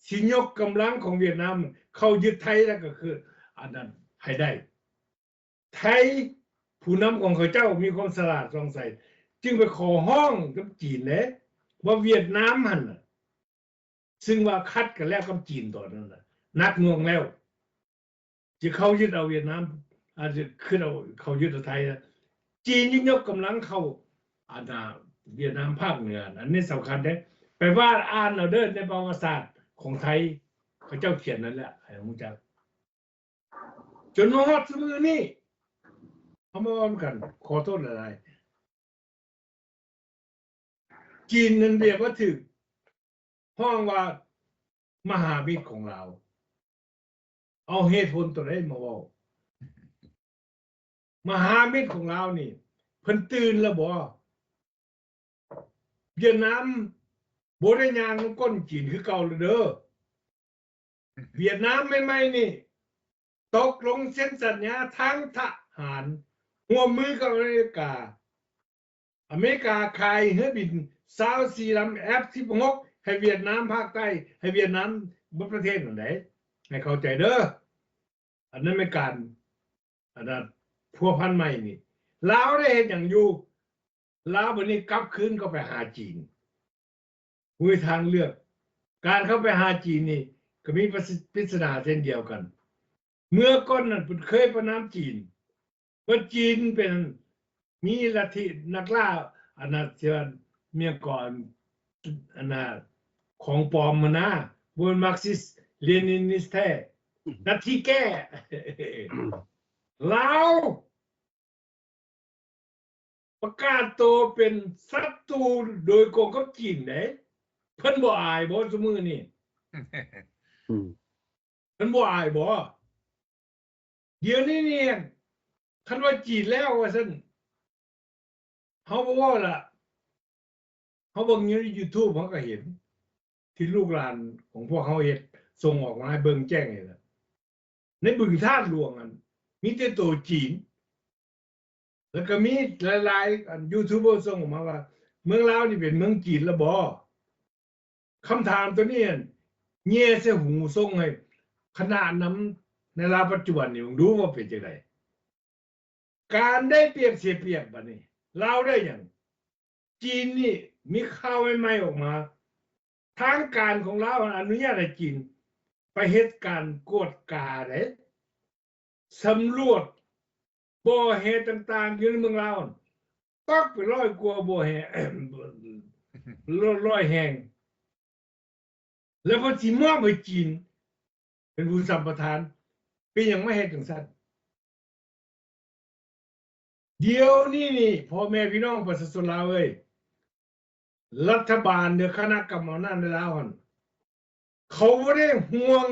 ຊິຍົກກຳລັງຂອງຫວຽດນາມເຂົ້າຍຶດໄທ ແລ້ວກໍຄືອັນນັ້ນໃຫ້ໄດ້. ໄທ ຜູ້ນຳຂອງເຂົາເຈົ້າມີຄວາມສະຫຼາດສ່ອງໃສ ຈຶ່ງໄປຂໍຮ້ອງກັບຈີນເດ້ ວ່າຫວຽດນາມຫັ້ນນະ ຊຶ່ງວ່າຂັດກັນແລ້ວກັບຈີນຕອນນັ້ນນະ ໜັກໜ່ວງແລ້ວ ຈະເຂົ້າຍຶດເອົາຫວຽດນາມ ອາດຈະຂຶ້ນເອົາ ເຂົ້າຍຶດເອົາໄທນະ. ຈີນຈຶ່ງຍົກກຳລັງເຂົ້າ ອັນນາ ຫວຽດນາມພາກເໜືອ. ອັນນີ້ສຳຄັນເດ້ ໄປວ່າອ່ານເອົາເດີ ໃນປະຫວັດສາດຂອງໄທ ເຂົາເຈົ້າຂຽນນັ້ນແຫຼະ ໃຫ້ຮູ້ຈັກ. ຈົນມາຮອດຊຸມື້ນີ້ ເຮົາມາເວົ້ານຳກັນ ຂໍໂທດຫຼາຍໆ ຈີນນັ້ນເອີ້ນວ່າຖືກຮ້ອງວ່າມະຫາມິດຂອງລາວ. ເອົາເຫດຜົນຕົວໃດມາເວົ້າ? ມະຫາມິດຂອງລາວນີ້ ເພິ່ນຕື່ນແລ້ວບໍ່? ຫວຽດນາມບໍ່ໄດ້ຍ່າງນຳກົ້ນຈີນຄືເກົ່າແລ້ວເດີ. ຫວຽດນາມໃໝ່ໆນີ້ ຕົກລົງເຊັນສັນຍາທາງທະຫານ ຮ່ວມມືກັບອາເມລິກາ. ອາເມລິກາຂາຍເຮືອບິນຊາວສີ່ລຳ ເອັຟສິບຫົກ ໃຫ້ຫວຽດນາມພາກໃຕ້ ໃຫ້ຫວຽດນາມເບິດປະເທດນັ້ນໃດ໋ ໃຫ້ເຂົ້າໃຈເດີ. ອັນນັ້ນແມ່ນການ ອັນນັ້ນພົວພັນໃໝ່ນີ້ ລາວໄດ້ເຮັດຫຍັງຢູ່? ລາວບັດນີ້ກັບຄືນເຂົ້າໄປຫາຈີນ ບໍ່ມີທາງເລືອກ. ການເຂົ້າໄປຫາຈີນນີ້ກໍມີປະສິ ປຣິດສະໜາເຊັ່ນດຽວກັນ. ເມື່ອກ່ອນນັ້ນເພິ່ນເຄີຍປະນາມຈີນ ວ່າຈີນເປັນ ມີລັດທິນັກລ່າ ອັນນັ້ນ ທີ່ວ່າ ແມ່ນກໍ ອັນນ່າ ຂອງປອມຫັ້ນນາ ບໍ່ແມ່ນມາກຊິສ ເລນິນນິສແທ້. ນາທີແກ້ ລາວ ປະກາດໂຕເປັນສັດຕູໂດຍກົງກັບຈີນເດ້. ເພິ່ນບໍ່ອາຍບໍ່ຊຸມື້ນີ້? ອືມ ເພິ່ນບໍ່ອາຍບໍ່? ດຽວນີ້ນີ້ ຄັນວ່າຈີນແລ້ວວ່າຊັ້ນ ເຮົາບໍ່ເວົ້າລະ ເຮົາເບິ່ງຢູ່ໃນຢູທູບ ເຮົາກໍເຫັນ ທີ່ລູກຫຼານຂອງພວກເຮົາເຮັດ ສົ່ງອອກມາໃຫ້ເບິ່ງແຈ້ງນີ້ລະ. ໃນບຶງທາດຫຼວງຫັ້ນ ມີແຕ່ໂຕຈີນ ແລ້ວກໍມີຫຼາຍໆ ອັນ ຢູທູບເບີສົ່ງອອກມາວ່າ ເມືອງລາວນີ້ເປັນເມືອງຈີນລະບໍ? ຄຳຖາມໂຕນີ້ຫັ້ນ ແຍ່ໃສ່ຫູສົ່ງໃຫ້ຄະນະນຳໃນລາວປັດຈຸບັນນີ້ ເບິ່ງດູວ່າເປັນຈັ່ງໃດ? ການໄດ້ປຽບເສຍປຽບບັດນີ້ ລາວໄດ້ຫຍັງ? ຈີນນີ້ມີຂ່າວໃໝ່ໆອອກມາ ທາງການຂອງລາວອະນຸຍາດໃຫ້ຈີນໄປເຮັດການກວດກາເດ້ ສຳຫຼວດບໍ່ແຮ່ຕ່າງໆຢູ່ໃນເມືອງລາວ ປັກໄປຮ້ອຍກວ່າບໍ່ແຮ່ ຮ້ອຍແຫ່ງ ແລ້ວເພິ່ນຊິມອບໃຫ້ຈີນເປັນຜູ້ສຳປະທານ. ເປັນຫຍັງມາເຮັດຈັ່ງຊັ້ນ? ດຽວນີ້ນີ້ ພໍ່ແມ່ພີ່ນ້ອງປະຊາຊົນລາວເອີຍ, ລັດຖະບານ ຫຼື ຄະນະກຳອຳນາດໃນລາວຫັ້ນ ເຂົາບໍ່ໄດ້ຫ່ວງ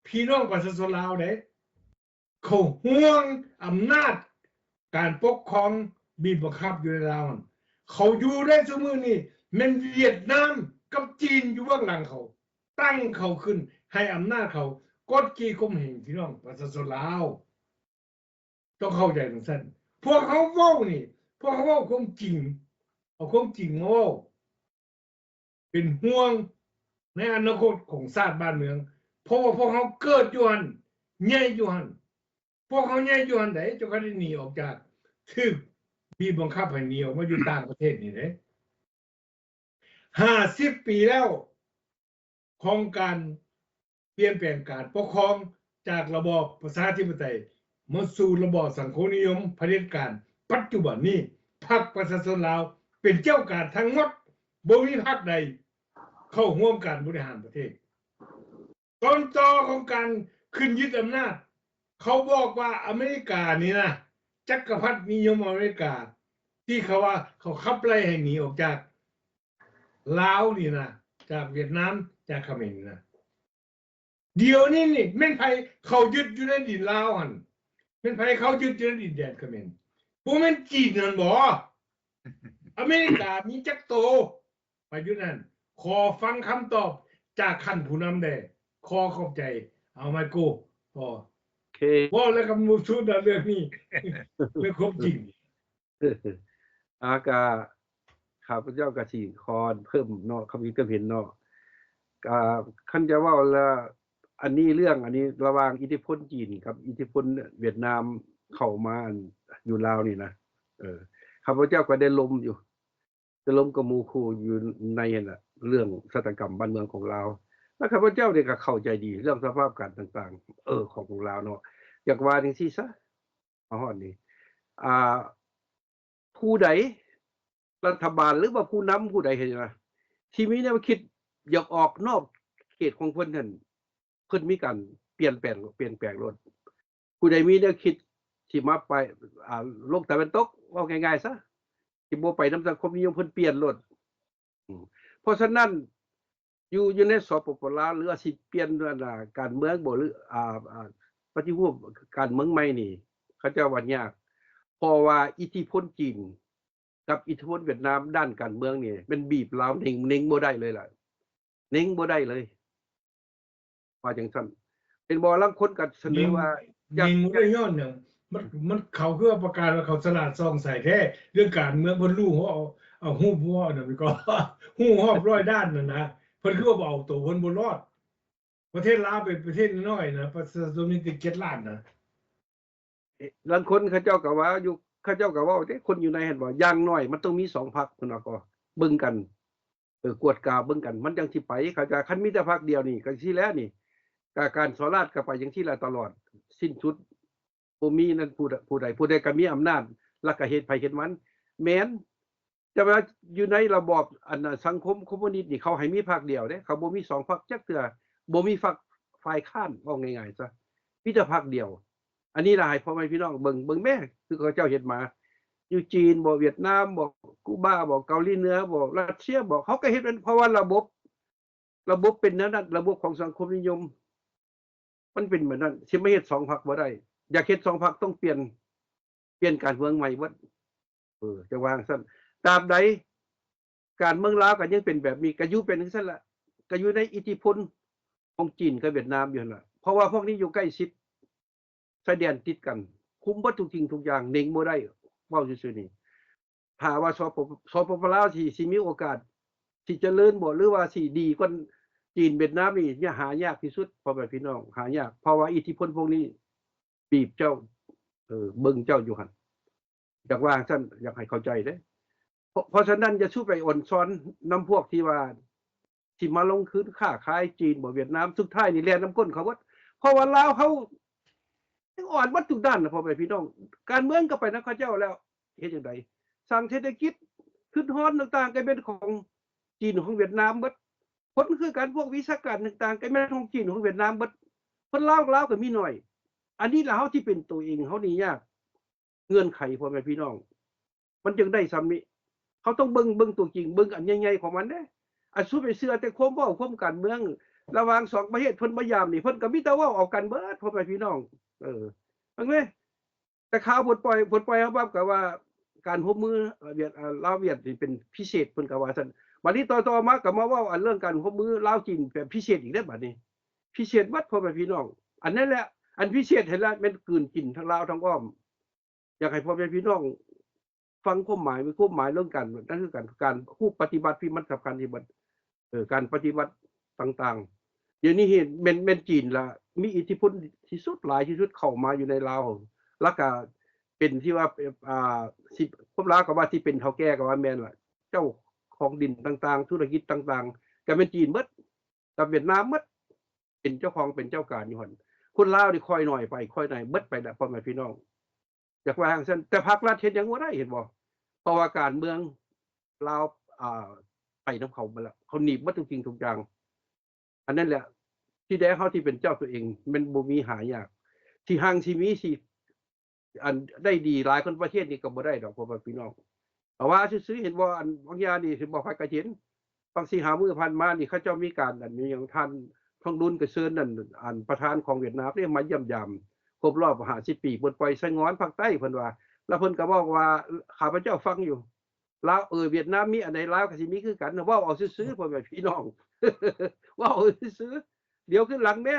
ພີ່ນ້ອງປະຊາຊົນລາວເດ້. ເຂົາຫ່ວງອຳນາດການປົກຄອງບີບບັງຄັບຢູ່ໃນລາວຫັ້ນ. ເຂົາຢູ່ໄດ້ຊຸມື້ນີ້ແມ່ນຫວຽດນາມກັບຈີນຢູ່ເບື້ອງຫຼັງເຂົາ, ຕັ້ງເຂົາຂຶ້ນ, ໃຫ້ອຳນາດເຂົາ, ກົດຂີ່ຂົ່ມເຫງພີ່ນ້ອງປະຊາຊົນລາວ. ຕ້ອງເຂົ້າໃຈຈັ່ງຊັ້ນ. ພວກເຮົາເວົ້ານີ້ ພວກເຮົາເວົ້າຄວາມຈິງ, ເອົາຄວາມຈິງມາເວົ້າ. ເປັນຫ່ວງໃນອະນາຄົດຂອງຊາດບ້ານເມືອງ, ເພາະວ່າພວກເຮົາເກີດຢູ່ຫັ້ນ, ໃຫຍ່ຢູ່ຫັ້ນ. ພວກເຮົາໃຫຍ່ຢູ່ຫັ້ນໃດ, ເຈົ້າກໍໄດ້ໜີອອກຈາກ, ຖືກບີບບັງຄັບໃຫ້ໜີອອກມາຢູ່ຕ່າງປະເທດນີ້ເດ້. ຫ້າສິບປີແລ້ວ ຂອງການປ່ຽນແປງການປົກຄອງຈາກລະບອບປະຊາທິປະໄຕມາສູ່ລະບອບສັງຄົມນິຍົມຜະເດັດການ. ປັດຈຸບັນນີ້ ພັກປະຊາຊົນລາວເປັນເຈົ້າການທັງໝົດ, ບໍ່ມີພັກໃດເຂົ້າຮ່ວມການບໍລິຫານປະເທດ. ຕົ້ນຕໍຂອງການຂຶ້ນຍຶດອຳນາດ, ເຂົາບອກວ່າອາເມລິການີ້ນະ, ຈັກກະພັດນິຍົມອາເມລິກາ ທີ່ເຂົາວ່າເຂົາຂັບໄລ່ໃຫ້ໜີອອກຈາກລາວນີ້ນະ, ຈາກຫວຽດນາມ, ຈາກຂະເໝນນີ້ນະ. ດຽວນີ້ນີ້ແມ່ນໃຜເຂົ້າຍຶດຢູ່ໃນດິນລາວຫັ້ນ? ແມ່ນໃຜເຂົ້າຍຶດຢູ່ໃນດິນແດນຂະເໝນ? ບໍ່ແມ່ນຈີນຫັ້ນບໍ? ອາເມລິກາມີຈັກໂຕໄປຢູ່ນັ້ນ? ຂໍຟັງຄຳຕອບຈາກຂັ້ນຜູ້ນຳແດ່. ຂໍຂອບໃຈ. ເອົາ ໄມໂກ ພໍ. ໂອເຄ. ເວົ້າແລ້ວກໍໝົດສຸດແລ້ວເລື່ອງນີ້. ເລື່ອງຄວາມຈິງ. ອາ ກະ ຂ້າພະເຈົ້າກະຊິຂໍເພີ່ມເນາະ ຄຳຄິດຄຳເຫັນເນາະ. ກະ ຄັນຈະເວົ້າລະ ອັນນີ້ເລື່ອງ ອັນນີ້ລະຫວ່າງອິດທິພົນຈີນກັບອິດທິພົນຫວຽດນາມເຂົ້າມາ ອັນ ຢູ່ລາວນີ້ນະ. ເອີ ຂ້າພະເຈົ້າກໍໄດ້ລົມຢູ່ ໄດ້ລົມກັບໝູ່ຄູ່ຢູ່ໃນຫັ້ນລະ ເລື່ອງຊະຕາກຳບ້ານເມືອງຂອງລາວ. ແລະ ຂ້າພະເຈົ້ານີ້ກໍເຂົ້າໃຈດີເລື່ອງສະພາບການຕ່າງໆ ເອີ ຂອງ ຂອງລາວເນາະ. ຢາກວ່າຈັ່ງຊີ້ຊະ ມາຮອດນີ້ ອ່າ ຜູ້ໃດ ລັດຖະບານ ຫຼືວ່າຜູ້ນຳຜູ້ໃດ ເຫັນວ່າ ທີ່ມີແນວຄິດຢາກອອກນອກເຂດຂອງເພິ່ນນັ້ນ ເພິ່ນມີການປ່ຽນແປງ ປ່ຽນແປງໂລດ. ຜູ້ໃດມີແນວຄິດທີ່ມາໄປ ອ່າ ໂລກຕາເວັນຕົກ ເວົ້າງ່າຍໆຊະ ທີ່ບໍ່ໄປນຳສັງຄົມນິຍົມ ເພິ່ນປ່ຽນໂລດ. ອືມ ເພາະສະນັ້ນ ຢູ່ ຢູ່ໃນ ສປປ ລາວ ຫຼືວ່າຊິປ່ຽນ ອັນ ການເມືອງບໍ ຫຼື ອາ ອາ ປະຕິຮູບການເມືອງໃໝ່ນີ້ ເຂົາເຈົ້າວ່າຍາກ ເພາະວ່າອິດທິພົນຈີນກັບອິດທິພົນຫວຽດນາມດ້ານການເມືອງນີ້ ແມ່ນບີບລາວເໜັງ ເໜັງບໍ່ໄດ້ເລີຍລະ ເໜັງບໍ່ໄດ້ເລີຍ. ວ່າຈັ່ງຊັ້ນ ເຫັນບໍ່? ລາງຄົນກໍສະເໜີວ່າ ເໜັງ ຢາກ ເໜັງບໍ່ໄດ້ຍ້ອນຫຍັງ ມັນ ມັນ ເຂົາຄືວ່າປະກາດວ່າເຂົາສະຫຼາດສ່ອງໃສແທ້ ເລື່ອງການເມືອງ ເພິ່ນຮູ້ ເອົາ ເອົາຮູ້ ເອົານັ້ນກໍ ຮູ້ຮອບຮ້ອຍດ້ານນັ້ນນະ ເພິ່ນຄືວ່າບໍ່ເອົາໂຕເພິ່ນບໍ່ລອດ. ປະເທດລາວເປັນປະເທດນ້ອຍນະ ປະຊາຊົນມີແຕ່ເຈັດລ້ານນະ. ເອະ ລາງຄົນເຂົາເຈົ້າກໍວ່າຢູ່ ເຂົາເຈົ້າກໍເວົ້າເດ້ ຄົນຢູ່ໃນຫັ້ນວ່າ ຢ່າງໜ້ອຍມັນຕ້ອງມີສອງພັກ ເພິ່ນວ່າກໍເບິ່ງກັນ ເອີ ກວດກາເບິ່ງກັນ ມັນຈັ່ງຊິໄປ. ເຂົາຈະ ຄັນມີແຕ່ພັກດຽວນີ້ ກໍຊິແລ້ວນີ້ ກາ ການສໍ້ລາດກໍໄປຈັ່ງຊີ້ລະຕະຫຼອດ ສິ້ນສຸດ ບໍ່ມີນັ້ນ ຜູ້ ຜູ້ໃດ ຜູ້ໃດກໍມີອຳນາດ ແລ້ວກໍເຮັດໃຜເຮັດມັນ. ແມ່ນ ແຕ່ວ່າຢູ່ໃນລະບອບ ອັນ ສັງຄົມຄອມມູນິດນີ້ ເຂົາໃຫ້ມີພັກດຽວເດ້ ເຂົາບໍ່ມີສອງພັກຈັກເທື່ອ ບໍ່ມີພັກ ຝ່າຍຄ້ານ ເວົ້າງ່າຍໆຊະ ມີແຕ່ພັກດຽວ. ອັນນີ້ລະໃຫ້ພໍ່ແມ່ພີ່ນ້ອງເບິ່ງ ເບິ່ງແມ້ ຄືເຂົາເຈົ້າເຮັດມາ ຢູ່ຈີນບໍ ຫວຽດນາມບໍ ກູບາບໍ ເກົາຫຼີເໜືອບໍ ຣັດເຊຍບໍ ເຂົາກໍເຮັດເປັນ ເພາະວ່າລະບົບ ລະບົບເປັນແນວນັ້ນ ລະບົບຂອງສັງຄົມນິຍົມ ມັນເປັນແບບນັ້ນ ຊິມາເຮັດສອງພັກບໍ່ໄດ້. ຢາກເຮັດສອງພັກຕ້ອງປ່ຽນ ປ່ຽນການເມືອງໃໝ່ເບິດ ເອີ ຈະວ່າຊັ້ນ. ຕາບໃດການເມືອງລາວກໍຍັງເປັນແບບນີ້ ກໍຢູ່ເປັນຈັ່ງຊັ້ນລະ ກໍຢູ່ໃນອິດທິພົນຂອງຈີນກັບຫວຽດນາມຢູ່ຫັ້ນລະ ເພາະວ່າພວກນີ້ຢູ່ໃກ້ຊິດ ຊາຍແດນຕິດກັນ ຄຸມເບິດທຸກສິ່ງທຸກຢ່າງ ເໜັງບໍ່ໄດ້ ເວົ້າຊື່ໆນີ້. ຖ້າວ່າ ສປ ສປປ ລາວ ຊິ ຊິມີໂອກາດ ຊິຈະເລີນບໍ ຫຼືວ່າຊິດີກວ່າຈີນຫວຽດນາມນີ້ ຫາຍາກທີ່ສຸດ ພໍ່ແມ່ພີ່ນ້ອງ ຫາຍາກ ເພາະວ່າອິດທິພົນພວກນີ້ບີບເຈົ້າ ເອີ ເບິ່ງເຈົ້າຢູ່ຫັ້ນ ຢາກວ່າຊັ້ນ ຢາກໃຫ້ເຂົ້າໃຈເດ້. ເພາະ ເພາະສະນັ້ນ ຢ່າສູ່ໄປອ່ອນຊອນນຳພວກທີ່ວ່າ ທີ່ມາລົງທຶນຄ້າຂາຍຈີນບໍ ຫວຽດນາມ ສຸດທ້າຍນີ້ແລ່ນນຳກົ້ນເຂົາເບິດ ເພາະວ່າລາວເຮົາຍັງອ່ອນເບິດທຸກດ້ານນະ ພໍ່ແມ່ພີ່ນ້ອງ. ການເມືອງກໍໄປນຳເຂົາເຈົ້າແລ້ວ ເຮັດຈັ່ງໃດ? ສ້າງເສດຖະກິດ ທຶນຮອນຕ່າງໆ ກໍແມ່ນຂອງຈີນ ຂອງຫວຽດນາມເບິດ. ຄົນຄືກັນ ພວກວິຊາການຕ່າງໆ ກໍແມ່ນຂອງຈີນ ຂອງຫວຽດນາມເບິດ. ຄົນລາວ ລາວກໍມີໜ້ອຍ. ອັນນີ້ລະ ເຮົາທີ່ເປັນໂຕເອງ ເຮົານີ້ຍາກ ເງື່ອນໄຂ ພໍ່ແມ່ພີ່ນ້ອງ ມັນຈຶ່ງໄດ້ສ່ຳນີ້. ເຮົາຕ້ອງເບິ່ງ ເບິ່ງຕົວຈິງ ເບິ່ງອັນໃຫຍ່ໆຂອງມັນເດ້. ອັນສູ່ໄປເຊື່ອແຕ່ຄວາມເວົ້າ ຄວາມການເມືອງ ລະຫວ່າງສອງປະເທດ ເພິ່ນມາຢາມນີ້ ເພິ່ນກໍມີແຕ່ເວົ້າເອົາກັນເບິດ ພໍ່ແມ່ພີ່ນ້ອງ. ເອີ ເບິ່ງເດ້ ແຕ່ຂ່າວເພິ່ນປ່ອຍ ເພິ່ນປ່ອຍມາປັບກໍວ່າ ການຮ່ວມມື ເອີ ຫວຽດ ເອີ ລາວຫວຽດນີ້ເປັນພິເສດ ເພິ່ນກໍວ່າຊັ້ນ. ບັດນີ້ຕໍ່ໆມາກໍມາເວົ້າອັນເລື່ອງການຮ່ວມມືລາວຈີນແບບພິເສດອີກເດ້ ບັດນີ້ພິເສດເບິດ ພໍ່ແມ່ພີ່ນ້ອງ. ອັນນັ້ນແຫຼະ ອັນພິເສດຫັ້ນລະແມ່ນກືນກິນທັງລາວທັງອ້ອມ. ຢາກໃຫ້ພໍ່ແມ່ພີ່ນ້ອງຟັງຄວາມໝາຍ ມີຄວາມໝາຍເລື່ອງການ ນັ້ນຄືການ ການຮູ້ປະຕິບັດທີ່ມັນສຳຄັນທີ່ມັນ ເອີ ການປະຕິບັດຕ່າງໆ. ດຽວນີ້ເຫັນແມ່ນ ແມ່ນຈີນລະມີອິດທິພົນທີ່ສຸດ ຫຼາຍທີ່ສຸດເຂົ້າມາຢູ່ໃນລາວ ລະກະເປັນທີ່ວ່າ ອ່າ ຊິ ພວກລາວກໍວ່າຊິເປັນເຖົ້າແກ່ກໍວ່າແມ່ນລະ ເຈົ້າຂອງດິນຕ່າງໆ ທຸລະກິດຕ່າງໆ ກໍແມ່ນຈີນເບິດ ກັບຫວຽດນາມໝົດ ເປັນເຈົ້າຂອງເປັນເຈົ້າການຢູ່ຫັ້ນ. ຄົນລາວນີ້ຄ່ອຍໜ້ອຍໄປ ຄ່ອຍໜ້ອຍເບິດໄປແລ້ວ ພໍ່ແມ່ພີ່ນ້ອງ. ຢາກວ່າຈັ່ງຊັ້ນ ແຕ່ພາກລັດເຮັດຫຍັງບໍ່ໄດ້ ເຫັນບໍ່? ເພາະວ່າການເມືອງລາວ ອ່າ ໄປນຳເຂົາໝົດແລ້ວ ເຂົາໜີບໝົດທຸກສິ່ງທຸກຢ່າງ. ອັນນັ້ນແຫຼະ ທີ່ແທ້ເຮົາທີ່ເປັນເຈົ້າຕົວເອງ ແມ່ນບໍ່ມີຫາຍາກ ທີ່ຮັ່ງທີ່ມີ ທີ່ ອັນໄດ້ດີຫຼາຍຄົນປະເທດນີ້ກໍບໍ່ໄດ້ດອກ ພໍ່ແມ່ພີ່ນ້ອງ. ເອົາວ່າຊື່ໆ ເຫັນບໍ່ ອັນບາງຢ່າງນີ້ ເຫັນບໍ່ ໃຜກໍເຫັນ ບາງສີ່ຫ້າມື້ຜ່ານມານີ້ ເຂົາເຈົ້າມີການ ອັນຫຍັງ ທ່ານທອງລຸນກະເຊີນ ອັນ ອັນປະທານຂອງຫວຽດນາມເດ້ ມາຢ້ຽມຢາມຄົບຮອບຫ້າສິບປີ ປົດປ່ອຍສະຫງອນພາກໃຕ້ ເພິ່ນວ່າ ແລ້ວເພິ່ນກໍບອກວ່າ ຂ້າພະເຈົ້າຟັງຢູ່ ລາວ ເອີ ຫວຽດນາມມີອັນໃດ ລາວກໍຊິມີຄືກັນ ເວົ້າເອົາຊື່ໆ ພໍ່ແມ່ພີ່ນ້ອງ ເວົ້າເອົາຊື່ໆ ດຽວຄືນຫຼັງແມ້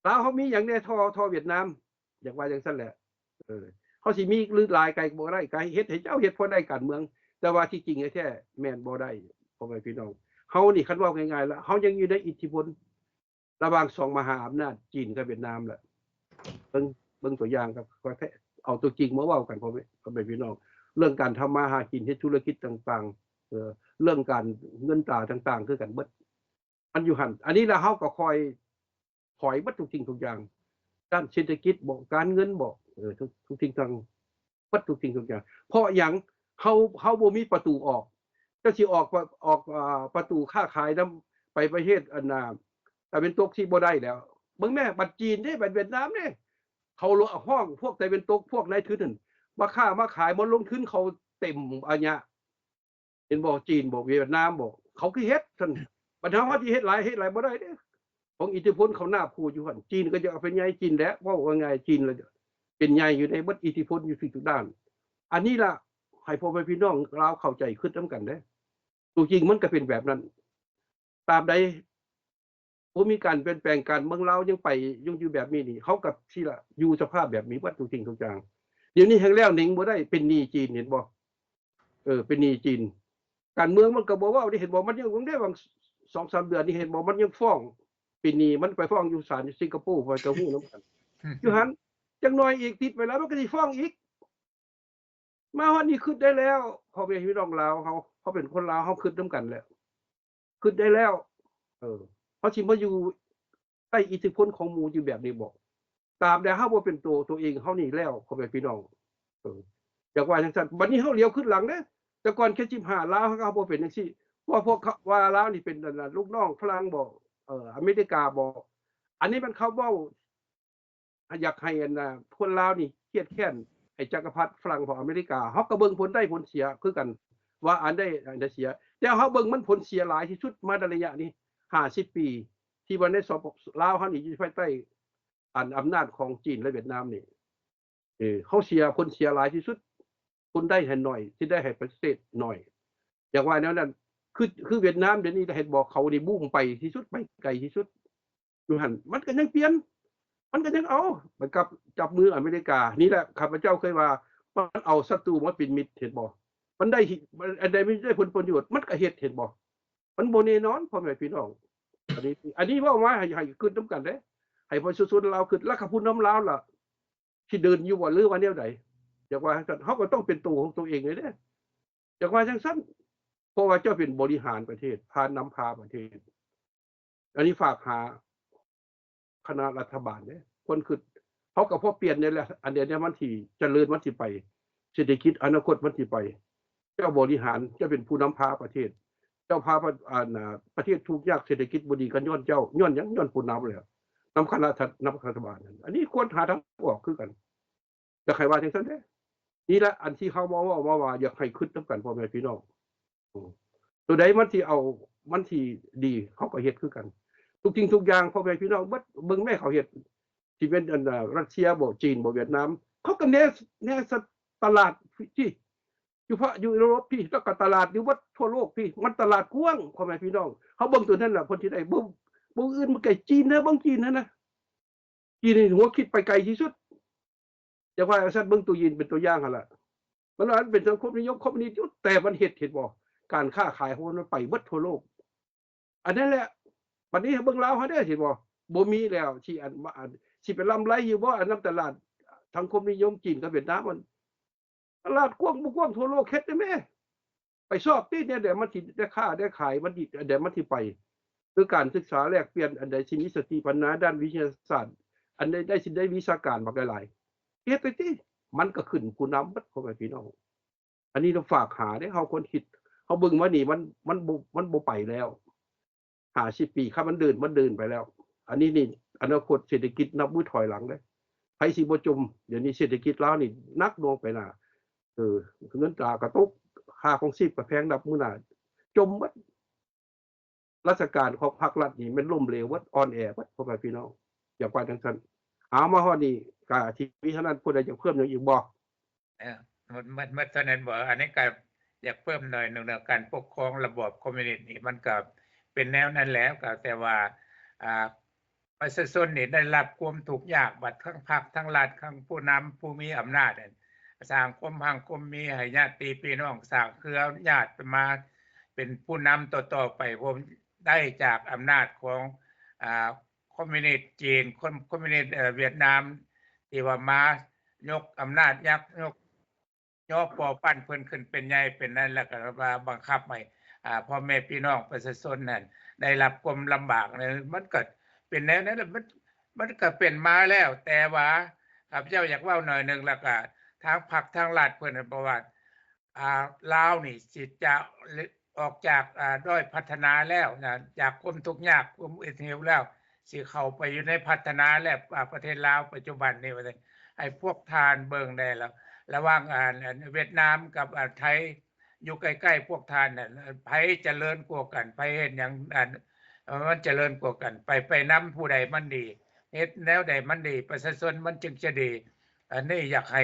ລາວເຮົາມີຫຍັງແດ່ ທໍ່ ທໍ່ຫວຽດນາມ ຢາກວ່າຈັ່ງຊັ້ນແຫຼະ. ເອີ ເຮົາຊິມີຫຼືຫຼາຍໄກກໍບໍ່ໄດ້ ກໍເຮັດໃຫ້ເຈົ້າເຮັດພໍໄດ້ການເມືອງ ແຕ່ວ່າທີ່ຈິງແທ້ໆ ແມ່ນບໍ່ໄດ້ ພໍ່ແມ່ພີ່ນ້ອງ. ເຮົານີ້ ຄັນເວົ້າງ່າຍໆລະ ເຮົາຍັງຢູ່ໃນອິດທິພົນລະຫວ່າງສອງມະຫາອຳນາດ ຈີນກັບຫວຽດນາມລະ. ເບິ່ງ ເບິ່ງຕົວຢ່າງກັບ ເອົາຕົວຈິງມາເວົ້າກັນ ພໍ່ແມ່ ພໍ່ແມ່ພີ່ນ້ອງ ເລື່ອງການທຳມາຫາກິນ ເຮັດທຸລະກິດຕ່າງໆ ເອີ ເລື່ອງການເງິນຕາຕ່າງໆ ຄືກັນເບິດ ມັນຢູ່ຫັ້ນ. ອັນນີ້ລະເຮົາກໍຄ່ອຍຖອຍເບິດທຸກສິ່ງທຸກຢ່າງ ດ້ານເສດຖະກິດບໍ ການເງິນບໍ ເອີ ທຸກ ທຸກສິ່ງທັງ ເບິດທຸກສິ່ງທຸກຢ່າງ. ເພາະຫຍັງ? ເຮົາ ເຮົາບໍ່ມີປະຕູອອກ. ເຈົ້າຊິອອກ ອອກ ອາ ປະຕູຄ້າຂາຍນຳ ໄປປະເທດ ອັນນ່າ ຕາເວັນຕົກ ຊິບໍ່ໄດ້ແລ້ວ. ເບິ່ງແມ້ ບັດຈີນເດ້ ບັດຫວຽດນາມເດ້ ເຂົາຮ້ອງພວກຕາເວັນຕົກ ພວກນາຍທຶນຫັ້ນ ມາຄ້າມາຂາຍ ມາລົງທຶນ ເຂົາເຕັມອາຍະ. ເຫັນບໍ່? ຈີນບໍ ຫວຽດນາມບໍ ເຂົາຄືເຮັດຊັ້ນ. ບັດເຮົາ ເຮົາຊິເຮັດຫຼາຍ ເຮັດຫຼາຍບໍ່ໄດ້ເດ້ ຂອງອິດທິພົນເຂົາໜ້າພູຢູ່ຫັ້ນ. ຈີນກໍຈະເອົາໄປໃຫຍ່ຈີນແຫຼະ ເວົ້າງ່າຍໆ ຈີນລະເປັນໃຫຍ່ຢູ່ໃນເບິດອິດທິພົນຢູ່ທຸກໆດ້ານ. ອັນນີ້ລະ ໃຫ້ພໍ່ແມ່ພີ່ນ້ອງລາວເຂົ້າໃຈ ຄຶດນຳກັນເດ້ ຕົວຈິງມັນກໍເປັນແບບນັ້ນ. ຕາມໃດ ບໍ່ມີການປ່ຽນແປງ ການເມືອງລາວຍັງໄປ ຍັງຢູ່ແບບນີ້ນີ້ ເຮົາກໍຊິລະຢູ່ສະພາບແບບນີ້ເບິດທຸກສິ່ງທຸກຢ່າງ. ດຽວນີ້ແຮ່ງແລ້ວເໜັງບໍ່ໄດ້ ເປັນໜີ້ຈີນ ເຫັນບໍ່? ເອີ ເປັນໜີ້ຈີນ. ການເມືອງມັນກໍບໍ່ເວົ້າເດ້ ເຫັນບໍ່? ມັນຍັງ ເບິ່ງເດ້ ຫວ່າງສອງສາມເດືອນນີ້ ເຫັນບໍ່? ມັນຍັງຟ້ອງ ເປັນໜີ້ ມັນໄປຟ້ອງຢູ່ສານຢູ່ສິງກະໂປ ຂ້ອຍກໍຮູ້ນຳກັນ ຢູ່ຫັ້ນ. ຈັກໜ້ອຍອີກ ຕິດໄປແລ້ວ ມັນກໍຊິຟ້ອງອີກ. ມາຮອດນີ້ຄຶດໄດ້ແລ້ວ ພໍ່ແມ່ພີ່ນ້ອງລາວເຮົາ ເຮົາເປັນຄົນລາວ ເຮົາຄຶດນຳກັນແລ້ວ ຄຶດໄດ້ແລ້ວ. ເອີ ເຮົາຊິມາຢູ່ໃຕ້ອິດທິພົນຂອງໝູ່ຢູ່ແບບນີ້ບໍ? ຕາມໃດເຮົາບໍ່ເປັນໂຕ ໂຕເອງເຮົານີ້ແລ້ວ ພໍ່ແມ່ພີ່ນ້ອງ. ເອີ ຢາກວ່າຈັ່ງຊັ້ນ. ບັດນີ້ເຮົາຫຼຽວຄຶດຫຼັງເດ້ ແຕ່ກ່ອນເຂດສິບຫ້າລາວ ເຮົາກໍບໍ່ເປັນຈັ່ງຊີ້ ເພາະພວກວ່າລາວນີ້ເປັນ ອັນນ່າ ລູກນ້ອງຝຣັ່ງບໍ ເອີ ອາເມລິກາບໍ ອັນນີ້ມັນເຂົາເວົ້າ ຢາກໃຫ້ອັນນ່າ ຄົນລາວນີ້ຄຽດແຄ້ນໃຫ້ຈັກກະພັດຝຣັ່ງຂອງອາເມລິກາ. ເຮົາກໍເບິ່ງຜົນໄດ້ຜົນເສຍຄືກັນ ວ່າອັນໃດອັນໃດເສຍ. ແຕ່ເຮົາເບິ່ງມັນຜົນເສຍຫຼາຍທີ່ສຸດມາໃນໄລຍະນີ້ຫ້າສິບປີ ທີ່ວ່າໃນ ສປປ ລາວເຮົານີ້ຢູ່ພາຍໃຕ້ອັນອຳນາດຂອງຈີນ ແລະ ຫວຽດນາມນີ້. ເອີ ເຮົາເສຍ ຜົນເສຍຫຼາຍທີ່ສຸດ ຜົນໄດ້ໃຫ້ໜ້ອຍ ທີ່ໄດ້ໃຫ້ປະເທດໜ້ອຍ ຢາກວ່າແນວນັ້ນ. ຄື ຄືຫວຽດນາມດຽວນີ້ ເຫັນບໍ່ ເຂົານີ້ບູມໄປທີ່ສຸດ ໄປໄກທີ່ສຸດ ຢູ່ຫັ້ນ ມັນກໍຍັງປ່ຽນ ມັນກໍຍັງເອົາ ມັນກັບຈັບມືອາເມລິກາ. ນີ້ແຫຼະ ຂ້າພະເຈົ້າເຄີຍວ່າ ມັນເອົາສັດຕູມາເປັນມິດ ເຫັນບໍ່? ມັນໄດ້ ອັນໃດມັນໄດ້ຜົນປະໂຫຍດ ມັນກໍເຮັດ ເຫັນບໍ່? ມັນບໍ່ແນ່ນອນ ພໍ່ແມ່ພີ່ນ້ອງ. ອັນນີ້ ອັນນີ້ເວົ້າມາໃຫ້ ໃຫ້ຄິດນຳກັນເດ້ ໃຫ້ປະຊາຊົນລາວຄິດ ແລ້ວກໍຜູ້ນຳລາວລະ ຊິເດີນຢູ່ບໍ່ ຫຼືວ່າແນວໃດ? ຢາກວ່າຈັ່ງຊັ້ນ ເຮົາກໍຕ້ອງເປັນໂຕຂອງຕົວເອງເດ້ ຢາກວ່າຈັ່ງຊັ້ນ. ເພາະວ່າເຈົ້າເປັນບໍລິຫານປະເທດ ພານຳພາປະເທດ. ອັນນີ້ຝາກຫາຄະນະລັດຖະບານເດ້ ຄວນຄິດ. ເຮົາກໍພໍປ່ຽນນີ້ແຫຼະ ອັນດຽວນີ້ມັນຊິຈະເລີນ ມັນຊິໄປ ເສດຖະກິດອະນາຄົດມັນຊິໄປ. ເຈົ້າບໍລິຫານ ເຈົ້າເປັນຜູ້ນຳພາປະເທດ ເຈົ້າພາປະ ອັນ ປະເທດທຸກຍາກ ເສດຖະກິດບໍ່ດີ ກໍຍ້ອນເຈົ້າ. ຍ້ອນຫຍັງ? ຍ້ອນຜູ້ນຳແຫຼະ ນຳຄະນະ ນຳລັດຖະບານນັ້ນ. ອັນນີ້ຄວນຫາທາງອອກຄືກັນ ຢາກໃຫ້ວ່າຈັ່ງຊັ້ນເດ້. ນີ້ລະອັນທີ່ເຮົາມາເວົ້າມາວ່າ ຢາກໃຫ້ຄິດນຳກັນ ພໍ່ແມ່ພີ່ນ້ອງ. ໂຕໃດມັນຊິເອົາ ມັນຊິດີ ເຮົາກໍເຮັດຄືກັນ ທຸກສິ່ງທຸກຢ່າງ ພໍ່ແມ່ພີ່ນ້ອງເບິດ. ເບິ່ງແມ້ເຂົາເຮັດ ຊິແມ່ນອັນ ຣັດເຊຍບໍ ຈີນບໍ ຫວຽດນາມ ເຂົາກໍແນ ແນສະ ຕະຫຼາດທີ່ ຢູ່ພະ ຢູ່ເອີຣົບພີ້ ແລ້ວກໍຕະຫຼາດຢູ່ເບິດທົ່ວໂລກພີ້ ມັນຕະຫຼາດກວ້າງ ພໍ່ແມ່ພີ່ນ້ອງ. ເຮົາເບິ່ງໂຕນັ້ນນະ ເພິ່ນຊິໄດ້ ບໍ່ ບໍ່ອື່ນ ມັນໃກ້ຈີນເດີ ເບິ່ງຈີນຫັ້ນນະ ຈີນນີ້ຫົວຄິດໄປໄກທີ່ສຸດ. ຢ່າວ່າຊັ້ນ ເບິ່ງໂຕຈີນເປັນຕົວຢ່າງຫັ້ນລະ ມັນວ່າມັນເປັນສັງຄົມນິຍົມຄອມມູນິດຢູ່ ແຕ່ມັນເຮັດ ເຫັນບໍ່? ການຄ້າຂາຍຂອງມັນໄປເບິດທົ່ວໂລກ. ອັນນັ້ນແຫຼະ ບັດນີ້ເບິ່ງລາວເຮົາເດ້ ເຫັນບໍ່? ບໍ່ມີແລ້ວ ຊິອັນ ອັນ ຊິໄປລຳໄລຢູ່ບໍ່? ອັນນຳຕະຫຼາດສັງຄົມນິຍົມຈີນກັບຫວຽດນາມ ມັນຕະຫຼາດກວ້າງບໍ່ກວ້າງທົ່ວໂລກ ເຮັດໄດ້ແມ້? ໄປຊອກຕິ ແນວໃດມັນຊິໄດ້ຄ້າໄດ້ຂາຍ ມັນຊິ ອັນໃດມັນຊິໄປ ຄືການສຶກສາແລກປ່ຽນ ອັນໃດຊິມີສະຕິປັນຍາດ້ານວິທະຍາສາດ ອັນໃດ ໃດຊິໄດ້ວິຊາການບັກຫຼາຍໆ ເຮັດໄປຕິ. ມັນກໍຂຶ້ນຜູ້ນຳເບິດ ພໍ່ແມ່ພີ່ນ້ອງ. ອັນນີ້ຕ້ອງຝາກຫາເດ້ ເຮົາຄວນຄິດ ເຮົາເບິ່ງມານີ້ ມັນ ມັນບໍ່ ມັນບໍ່ໄປແລ້ວ ຫ້າສິບປີ ຄັນມັນເດີນ ມັນເດີນໄປແລ້ວ. ອັນນີ້ນີ້ ອະນາຄົດເສດຖະກິດນັບມື້ຖອຍຫຼັງເດ້ ໃຜຊິບໍ່ຈົມ? ດຽວນີ້ເສດຖະກິດລາວນີ້ໜັກໜ່ວງໄປໜ້າ ເອີ ເງິນຕາກໍຕົກ ຄ່າຄອງຊີບກໍແພງ ນັບມື້ໜ້າຈົມເບິດ. ລາຊະການຂອງພັກລັດນີ້ແມ່ນລົ້ມເຫຼວເບິດ ອ່ອນແອເບິດ ພໍ່ແມ່ພີ່ນ້ອງ ຢາກວ່າຈັ່ງຊັ້ນ. ເອົາ ມາຮອດນີ້ກະຊິມີເທົ່ານັ້ນ ຜູ້ໃດຢາກເພີ່ມຫຍັງອີກບໍ່? ເອີ ໝົດ ໝົດ ໝົດເທົ່ານັ້ນບໍ? ອັນນີ້ກະຢາກເພີ່ມໜ້ອຍໜຶ່ງເນາະ ການປົກຄອງລະບອບຄອມມູນິດນີ້ ມັນກະເປັນແນວນັ້ນແຫຼະ ກະແຕ່ວ່າ ອ່າ ປະຊາຊົນນີ້ໄດ້ຮັບຄວາມທຸກຍາກ ບັດທັງພັກທັງລັດ ທັງຜູ້ນຳຜູ້ມີອຳນາດນັ້ນ ສ້າງຄວາມຮັ່ງຄວາມມີໃຫ້ຍາດຕິພີ່ນ້ອງ ສ້າງເຄືອຍາດມາເປັນຜູ້ນຳຕໍ່ໆໄປ ພວກໄດ້ຈາກອຳນາດຂອງ ອ່າ ຄອມມູນິດຈີນ ຄອມ ຄອມມູນິດ ເອີ ຫວຽດນາມ ທີ່ວ່າມາຍົກອຳນາດ ຍັກຍົກ ຍໍປໍປັ່ນເພິ່ນຂຶ້ນເປັນໃຫຍ່ເປັນນັ້ນ ແລ້ວກໍວ່າບັງຄັບໃຫ້ ອ່າ ພໍ່ແມ່ພີ່ນ້ອງປະຊາຊົນນັ້ນໄດ້ຮັບຄວາມລຳບາກ. ມັນກໍເປັນແນວນັ້ນແຫຼະ ມັນ ມັນກໍເປັນມາແລ້ວ ແຕ່ວ່າຂ້າພະເຈົ້າຢາກເວົ້າໜ້ອຍໜຶ່ງ ແລ້ວກໍທາງພັກທາງລັດເພິ່ນ ເພາະວ່າ ອ່າ ລາວນີ້ຊິຈະອອກຈາກ ອ່າ ດ້ອຍພັດທະນາແລ້ວນະ ຈາກຄວາມທຸກຍາກ ຄວາມອດຫິວແລ້ວ ຊິເຂົ້າໄປຢູ່ໃນພັດທະນາແລ້ວ ອ່າ ປະເທດລາວປັດຈຸບັນນີ້ວ່າຊັ້ນ ໃຫ້ພວກທ່ານເບິ່ງແດ່ລະ ລະຫວ່າງ ອັນ ອັນຫວຽດນາມກັບ ອັນໄທ ຢູ່ໃກ້ໆພວກທ່ານນັ້ນ ໃຜຈະເລີນກວ່າກັນ? ໃຜເຮັດຫຍັງ ອັນ ມັນຈະເລີນກວ່າກັນ? ໄປ ໄປນຳຜູ້ໃດມັນດີ? ເຮັດແນວໃດມັນດີ? ປະຊາຊົນມັນຈຶ່ງຈະດີ. ອັນນີ້ຢາກໃຫ້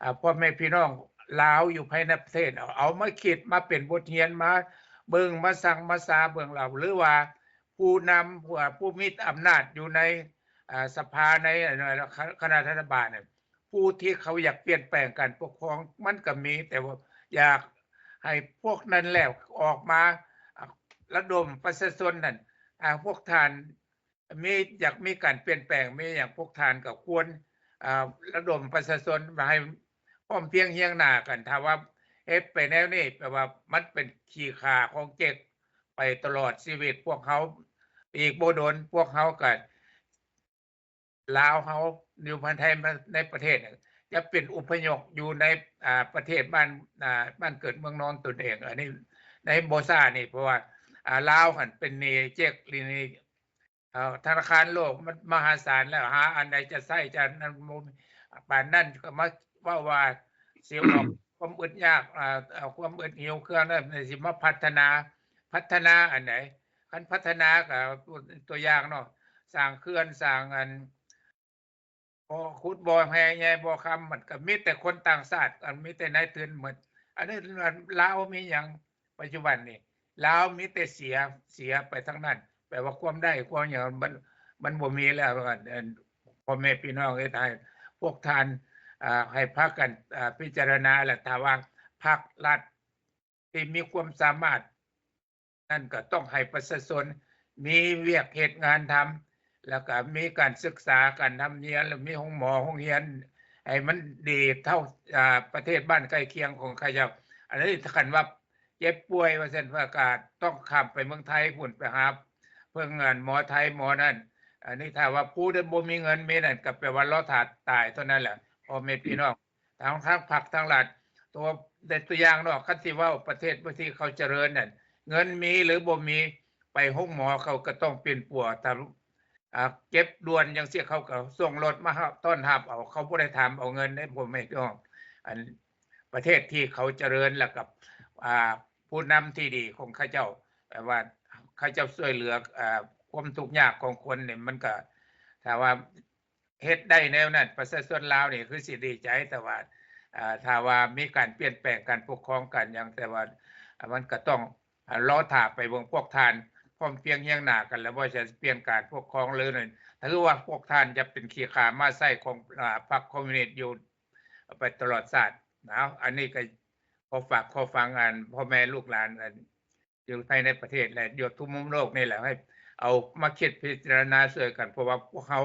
ອ່າ ພໍ່ແມ່ພີ່ນ້ອງລາວຢູ່ພາຍໃນປະເທດ ເອົາ ເອົາມາຄິດ ມາເປັນບົດຮຽນ ມາເບິ່ງ ມາຊັງ ມາຊາເບິ່ງລາວ ຫຼືວ່າຜູ້ນຳ ຜູ້ ຜູ້ມີອຳນາດຢູ່ໃນ ອ່າ ສະພາ ໃນ ຄະ ຄະນະລັດຖະບານນັ້ນ ຜູ້ທີ່ເຂົາຢາກປ່ຽນແປງການປົກຄອງ ມັນກໍມີ ແຕ່ວ່າຢາກໃຫ້ພວກນັ້ນແຫຼະອອກມາ ອ່າ ລະດົມປະຊາຊົນນັ້ນ ອ່າ ພວກທ່ານ ມີ ຢາກມີການປ່ຽນແປງ ມີຫຍັງ ພວກທ່ານກໍຄວນ ອ່າ ລະດົມປະຊາຊົນມາໃຫ້ພ້ອມພຽງຮຽງໜ້າກັນ. ຖ້າວ່າເຮັດໄປແນວນີ້ ແປວ່າມັນເປັນຂີ້ຂ້າຂອງເຈັກໄປຕະຫຼອດຊີວິດ. ພວກເຮົາ ອີກບໍ່ດົນ ພວກເຮົາກໍ ລາວເຮົາຢູ່ພາຍໃນ ໃນປະເທດ ຈະເປັນອົບພະຍົບຢູ່ໃນ ອ່າ ປະເທດບ້ານ ອ່າ ບ້ານເກີດເມືອງນອນຕົນເອງ. ອັນນີ້ໃນບໍ່ຊ້ານີ້ ເພາະວ່າ ອ່າ ລາວຫັ້ນເປັນໜີ້ເຈັກ ຫຼື ໜີ້ ເອີ ທະນາຄານໂລກມັນມະຫາສານແລ້ວ ຫາອັນໃດຈະໃຊ້ ຈະນັ້ນ ບໍ່ມີປານນັ້ນ ກໍມາເວົ້າວ່າຊິອອກຄວາມອຶດຍາກ ເອີ ເອົາຄວາມອຶດຫິວເຄືອງນັ້ນ ຊິມາພັດທະນາ ພັດທະນາອັນໃດ? ຄັນພັດທະນາກໍຕົວຢ່າງເນາະ ສ້າງເຂື່ອນ ສ້າງອັນ ບໍ່ຂຸດບໍ່ແຮ່ແຍ່ບໍ່ຄຳ ມັນກໍມີແຕ່ຄົນຕ່າງຊາດ ອັນມີແຕ່ນາຍທຶນໝົດ. ອັນນີ້ລາວມີຫຍັງປັດຈຸບັນນີ້? ລາວມີແຕ່ເສຍ ເສຍໄປທັງນັ້ນ ແປວ່າຄວາມໄດ້ຄວາມຫຍັງມັນ ມັນບໍ່ມີແລ້ວ. ອັນ ອັນ ພໍ່ແມ່ພີ່ນ້ອງເອີຍ ໃຫ້ພວກທ່ານ ອ່າ ໃຫ້ພາກັນ ອ່າ ພິຈາລະນາ ແລະ ຖ້າວ່າພັກລັດ ທີ່ມີຄວາມສາມາດນັ້ນ ກໍຕ້ອງໃຫ້ປະຊາຊົນມີວຽກເຮັດງານທຳ ແລ້ວກໍມີການສຶກສາ ການທຳຮຽນ ແລ້ວມີໂຮງໝໍໂຮງຮຽນ ໃຫ້ມັນດີເທົ່າ ອາ ປະເທດບ້ານໃກ້ຄຽງຂອງເຂົາເຈົ້າ. ອັນນີ້ຖ້າຄັນວ່າເຈັບປ່ວຍວ່າຊັ້ນ ວ່າກໍຕ້ອງຂ້າມໄປເມືອງໄທພຸ້ນ ໄປຫາເບິ່ງອັນໝໍໄທໝໍນັ້ນ. ອັນນີ້ຖ້າວ່າຜູ້ໃດບໍ່ມີເງິນມີນັ້ນ ກໍແປວ່າລໍຖ້າຕາຍເທົ່ານັ້ນແຫຼະ ພໍ່ແມ່ພີ່ນ້ອງ. ທັງ ທັງພັກທັງລັດ ຕົວ ແຕ່ຕົວຢ່າງເນາະ ຄັນຊິເວົ້າປະເທດທີ່ເຂົາຈະເລີນນັ້ນ ເງິນມີຫຼືບໍ່ມີ ໄປໂຮງໝໍເຂົາກໍຕ້ອງປິ່ນປົວ ຖ້າ ອ່າ ເຈັບດ່ວນຈັ່ງຊີ້ ເຂົາກໍສົ່ງລົດມາຮັບ ຕ້ອນຮັບເອົາ ເຂົາບໍ່ໄດ້ຖາມເອົາເງິນເດ້ ພໍ່ແມ່ພີ່ນ້ອງ. ອັນປະເທດທີ່ເຂົາຈະເລີນ ແລ້ວກໍ ອ່າ ຜູ້ນຳທີ່ດີຂອງເຂົາເຈົ້າ ແບບວ່າເຂົາເຈົ້າຊ່ວຍເຫຼືອ ອ່າ ຄວາມທຸກຍາກຂອງຄົນນີ້ ມັນກໍ ຖ້າວ່າ ເຮັດໄດ້ແນວນັ້ນ ປະຊາຊົນລາວນີ້ຄືຊິດີໃຈ ແຕ່ວ່າ ເອີ ຖ້າວ່າມີການປ່ຽນແປງການປົກຄອງການຫຍັງ ແຕ່ວ່າ ເອີ ມັນກໍຕ້ອງ ເອີ ລໍຖ້າໄປເບິ່ງພວກທ່ານພ້ອມພຽງຮຽງໜ້າກັນ ແລ້ວວ່າຈະປ່ຽນການປົກຄອງ ຫຼື ຖືວ່າພວກທ່ານຈະເປັນຂີ້ຂ້າມ້າໄຊ້ຂອງ ອາ ພັກຄອມມິວນິດຢູ່ໄປຕະຫຼອດຊາດ. ເອົາ ອັນນີ້ກໍຂໍຝາກຂໍຝັງ ອັນ ພໍ່ແມ່ລູກຫຼານ ອັນ ຢູ່ພາຍໃນປະເທດ ແລະ ຢູ່ທົ່ວມຸມໂລກນີ້ແຫຼະ ໃຫ້ເອົາມາຄິດພິຈາລະນາຊ່ວຍກັນ ເພາະວ່າພວກເຮົາ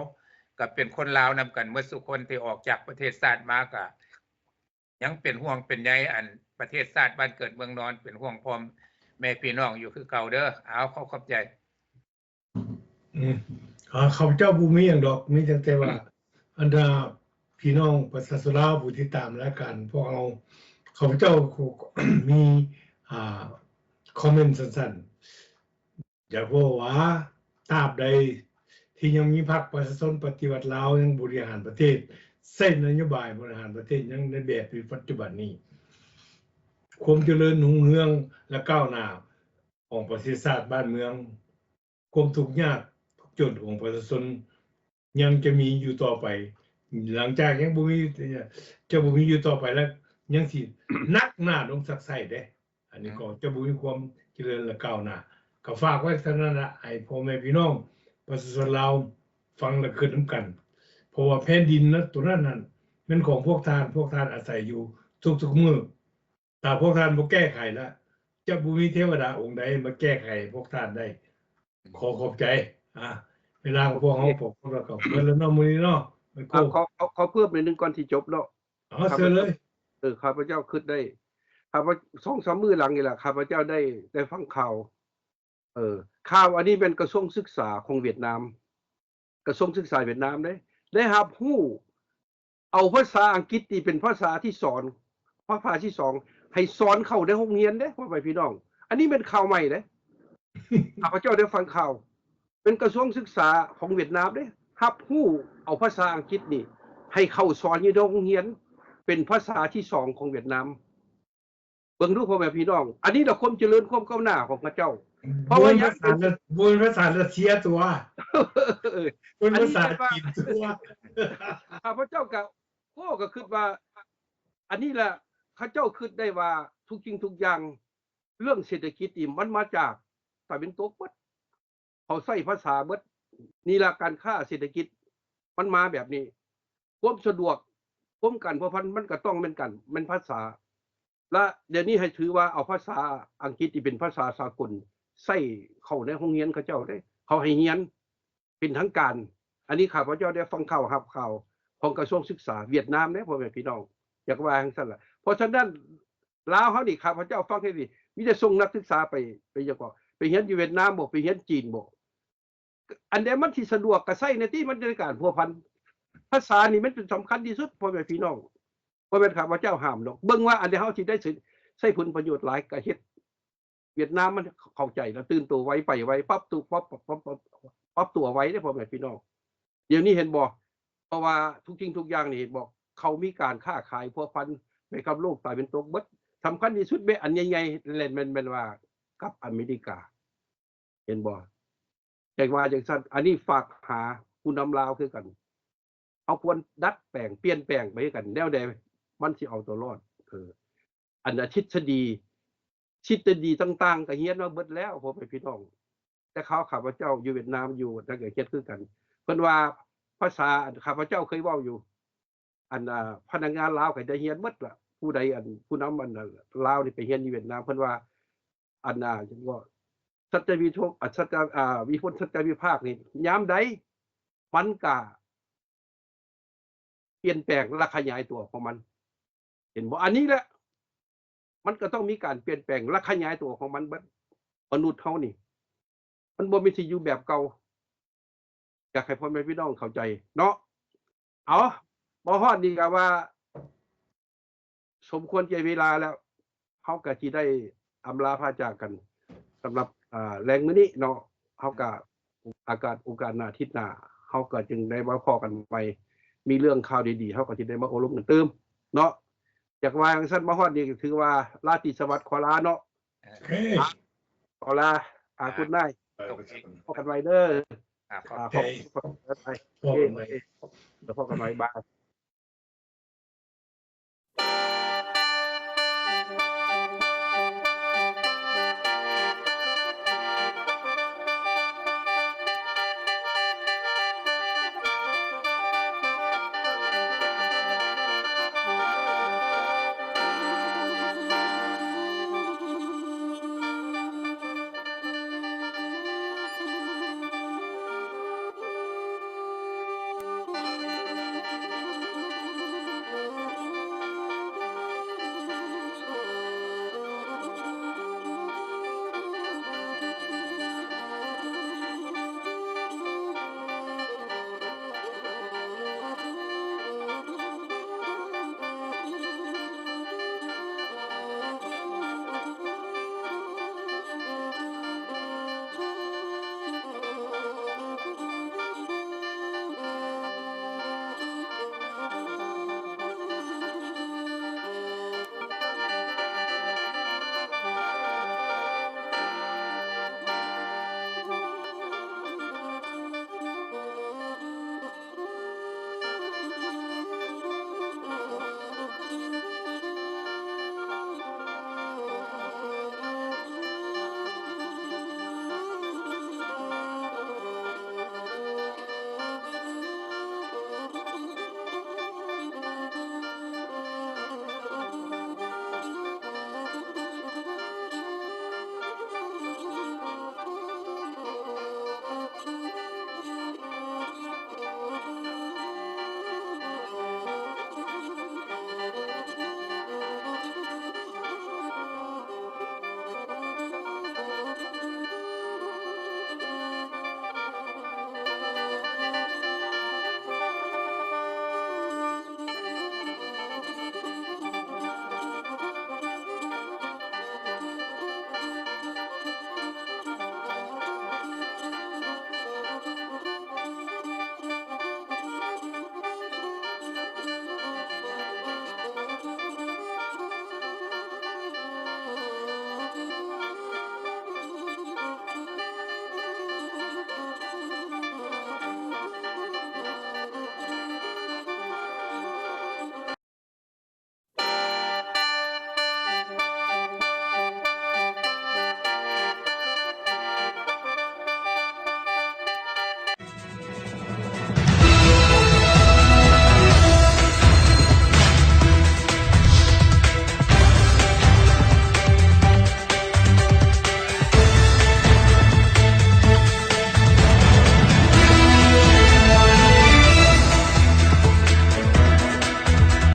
ກໍເປັນຄົນລາວນຳກັນໝົດສູ່ຄົນ ທີ່ອອກຈາກປະເທດຊາດມາ ກໍຍັງເປັນຫ່ວງເປັນໃຍ ອັນ ປະເທດຊາດບ້ານເກີດເມືອງນອນ ເປັນຫ່ວງພໍ່ແມ່ພີ່ນ້ອງຢູ່ຄືເກົ່າເດີ. ເອົາ ຂໍຂອບໃຈ. ອືມ ຂ້າພະເຈົ້າບໍ່ມີຫຍັງດອກ ມີຫຍັງແຕ່ວ່າ ອັນ ຖ້າພີ່ນ້ອງປະຊາຊົນລາວຜູ້ຕິດຕາມລາຍການພວກເຮົາ ຂ້າພະເຈົ້າມີ ອ່າ ຄອມເມັນສັ້ນໆ ຢາກເວົ້າວ່າ ຕາບໃດທີ່ຍັງມີພັກປະຊາຊົນປະຕິວັດລາວ ຍັງບໍລິຫານປະເທດ ໃຊ້ນະໂຍບາຍບໍລິຫານປະເທດ ຍັງໃນແບບປັດຈຸບັນນີ້ ຄວາມຈະເລີນຮຸ່ງເຮືອງ ແລະ ກ້າວໜ້າຂອງປະເທດຊາດບ້ານເມືອງ ຄວາມທຸກຍາກທຸກຈົນຂອງປະຊາຊົນຍັງຈະມີຢູ່ຕໍ່ໄປ. ຫຼັງຈາກຍັງບໍ່ມີ ຈະບໍ່ມີຢູ່ຕໍ່ໄປແລ້ວ ຍັງຊິໜັກໜາລົງຊັກໄຊ້ເດ້. ອັນນີ້ກໍຈະບໍ່ມີຄວາມຈະເລີນ ແລະ ກ້າວໜ້າ. ກໍຝາກໄວ້ເທົ່ານັ້ນລະ ໃຫ້ພໍ່ແມ່ພີ່ນ້ອງປະຊາຊົນລາວຟັງ ແລະ ຄິດນຳກັນ. ເພາະວ່າແຜ່ນດິນນັ້ນ ໂຕນັ້ນນັ້ນ ແມ່ນຂອງພວກທ່ານ, ພວກທ່ານອາໄສຢູ່ທຸກໆມື້. ຖ້າພວກທ່ານບໍ່ແກ້ໄຂລະ ຈະບໍ່ມີເທວະດາອົງໃດມາແກ້ໄຂໃຫ້ພວກທ່ານໄດ້. ຂໍຂອບໃຈ. ອາ ເວລາຂອງພວກເຮົາ ໂອເຄ ພວກເຮົາກໍເບິດແລ້ວເນາະ ມື້ນີ້ເນາະ. ອາ ຂໍ ຂໍ ຂໍເພີ່ມໜ້ອຍໜຶ່ງກ່ອນທີ່ຈົບເນາະ. ເອົາ ເຊີນເລີຍ. ເອີ ຂ້າພະເຈົ້າຄິດໄດ້ ຂ້າພະ ສອງສາມມື້ຫຼັງນີ້ລະ ຂ້າພະເຈົ້າໄດ້ ໄດ້ຟັງຂ່າວ ເອີ ຂ່າວອັນນີ້ແມ່ນກະຊວງສຶກສາຂອງຫວຽດນາມ ກະຊວງສຶກສາຫວຽດນາມເດ້ ໄດ້ຮັບຮູ້ ເອົາພາສາອັງກິດນີ້ເປັນພາສາທີ່ສອນ ພາສາທີ່ສອງ ໃຫ້ສອນເຂົ້າໃນໂຮງຮຽນເດ້ ພໍ່ແມ່ພີ່ນ້ອງ. ອັນນີ້ແມ່ນຂ່າວໃໝ່ເດ້ ຂ້າພະເຈົ້າໄດ້ຟັງຂ່າວ ເປັນກະຊວງສຶກສາຂອງຫວຽດນາມເດ້ ຮັບຮູ້ເອົາພາສາອັງກິດນີ້ ໃຫ້ເຂົ້າສອນຢູ່ໃນໂຮງຮຽນ ເປັນພາສາທີ່ສອງຂອງຫວຽດນາມ. ເບິ່ງດູພໍ່ແມ່ພີ່ນ້ອງ ອັນນີ້ລະຄວາມຈະເລີນຄວາມກ້າວໜ້າຂອງເຂົາເຈົ້າ. ເພາະວ່າຫຍັງ? ບໍ່ແມ່ນພາສາຣັດ ບໍ່ແມ່ນພາສາຣັດເຊຍຕົວະ. ເອີ ເປັນພາສາຈີນຕົວະ. ຂ້າພະເຈົ້າກະ ໂອ້ ກະຄິດວ່າ ອັນນີ້ລະ ເຂົາເຈົ້າຄິດໄດ້ວ່າທຸກສິ່ງທຸກຢ່າງ ເລື່ອງເສດຖະກິດນີ້ມັນມາຈາກຕາເວັນຕົກເບິດ. ເຂົາໃຊ້ພາສາເບິດ. ນີ້ລະ ການຄ້າເສດຖະກິດມັນມາແບບນີ້ ຄວາມສະດວກ ຄວາມການພົວພັນ ມັນກະຕ້ອງແມ່ນກັນ ແມ່ນພາສາ. ລະດຽວນີ້ໃຫ້ຖືວ່າເອົາພາສາອັງກິດທີ່ເປັນພາສາສາກົນ ໃສ່ເຂົ້າໃນໂຮງຮຽນເຂົາເຈົ້າເດ້ ເຂົາໃຫ້ຮຽນເປັນທາງການ. ອັນນີ້ຂ້າພະເຈົ້າໄດ້ຟັງຂ່າວ ຮັບຂ່າວຂອງກະຊວງສຶກສາຫວຽດນາມເດ້ ພໍ່ແມ່ພີ່ນ້ອງ ຢາກວ່າຈັ່ງຊັ້ນລະ. ເພາະສະນັ້ນ ລາວເຮົານີ້ ຂ້າພະເຈົ້າຟັງແລ້ວນີ້ ມີແຕ່ສົ່ງນັກສຶກສາໄປ ໄປຫຍັງເກາະ ໄປຮຽນຢູ່ຫວຽດນາມບໍ ໄປຮຽນຈີນບໍ ອັນໃດມັນຊິສະດວກກະໃຊ້ແດ່ຕິ ມັນໃນການພົວພັນ. ພາສານີ້ມັນເປັນສຳຄັນທີ່ສຸດ ພໍ່ແມ່ພີ່ນ້ອງ ບໍ່ແມ່ນຂ້າພະເຈົ້າຫ້າມດອກ. ເບິ່ງວ່າອັນໃດເຮົາຊິໄດ້ໃຊ້ ໃຊ້ຜົນປະໂຫຍດຫຼາຍກະເຮັດ. ຫວຽດນາມມັນເຂົ້າໃຈແລ້ວ ຕື່ນໂຕໄວ ໄປໄວ ປັບຕຸ ປັບ ປັບ ປັບ ປັບຕົວໄວເດ້ພໍ່ແມ່ພີ່ນ້ອງ. ດຽວນີ້ເຫັນບໍ່? ເພາະວ່າທຸກສິ່ງທຸກຢ່າງນີ້ ເຫັນບໍ່? ເຂົາມີການຄ້າຂາຍພົວພັນໄປກັບໂລກຕາເວັນຕົກເບິດ. ສຳຄັນທີ່ສຸດແມ່ນອັນໃຫຍ່ໆ ແລະ ແມ່ນ ແມ່ນວ່າກັບອາເມລິກາ. ເຫັນບໍ່? ແຕ່ວ່າຈັ່ງຊັ້ນ ອັນນີ້ຝາກຫາຜູ້ນຳລາວຄືກັນ. ເຮົາຄວນດັດແປງ ປ່ຽນແປງໄປຄືກັນ ແນວໃດມັນຊິເອົາຕົວລອດ. ເອີ ອັນ ອາ ທິດສະດີ ທິດສະດີຕ່າງໆ ກໍຮຽນມາເບິດແລ້ວ ພໍ່ແມ່ພີ່ນ້ອງ. ແຕ່ຄາວຂ້າພະເຈົ້າຢູ່ຫວຽດນາມ ຢູ່ນັ້ນກໍຮຽນຄືກັນ. ເພິ່ນວ່າພາສາ ອັນ ຂ້າພະເຈົ້າເຄີຍເວົ້າຢູ່ ອັນ ອາ ພະນັກງານລາວກໍໄດ້ຮຽນເບິດລະ. ຜູ້ໃດ ອັນ ຜູ້ນຳ ອັນ ລາວນີ້ໄປຮຽນຢູ່ຫວຽດນາມ ເພິ່ນວ່າ ອັນ ອາ ຫຍັງກໍ ສັດຈະວິໂທ ອາ ສັດຈະ ອາ ວິພົນ ສັດຈະວິພາກນີ້ ຍາມໃດມັນກະປ່ຽນແປງ ແລະ ຂະຫຍາຍຕົວຂອງມັນ. ເຫັນບໍ່? ອັນນີ້ແຫຼະ ມັນກໍຕ້ອງມີການປ່ຽນແປງ ແລະ ຂະຫຍາຍຕົວຂອງມັນເບິດ. ມະນຸດເຮົານີ້ ມັນບໍ່ມີທີ່ຢູ່ແບບເກົ່າ. ຢາກໃຫ້ພໍ່ແມ່ພີ່ນ້ອງເຂົ້າໃຈເນາະ. ເອົາ ມາຮອດນີ້ກໍວ່າສົມຄວນແກ່ເວລາແລ້ວ ເຮົາກໍຊິໄດ້ອຳລາພາຈາກກັນ ສຳລັບ ອາ ແລງມື້ນີ້ເນາະ. ເຮົາກໍ ອາກາດ ໂອກາດໜ້າ ອາທິດໜ້າ ເຮົາກໍຈຶ່ງໄດ້ມາພໍ້ກັນໃໝ່. ມີເລື່ອງຂ່າວດີໆ ເຮົາກໍຊິໄດ້ມາໂອ້ລົມກັນຕື່ມເນາະ. ຢາກວ່າຈັ່ງຊັ້ນ ມາຮອດນີ້ກໍຖືວ່າລາຕີສະຫວັດ ຂໍລາເນາະ. ໂອເຄ ຂໍລາ ອາ ອາ good night ເອີ ພົບກັນໃໝ່ເດີ. ອາ ຂອບ ອາ ຂອບ ໂອເຄ ຂອບ ໂອເຄ ພໍ້ກັນໃໝ່ ບາຍ.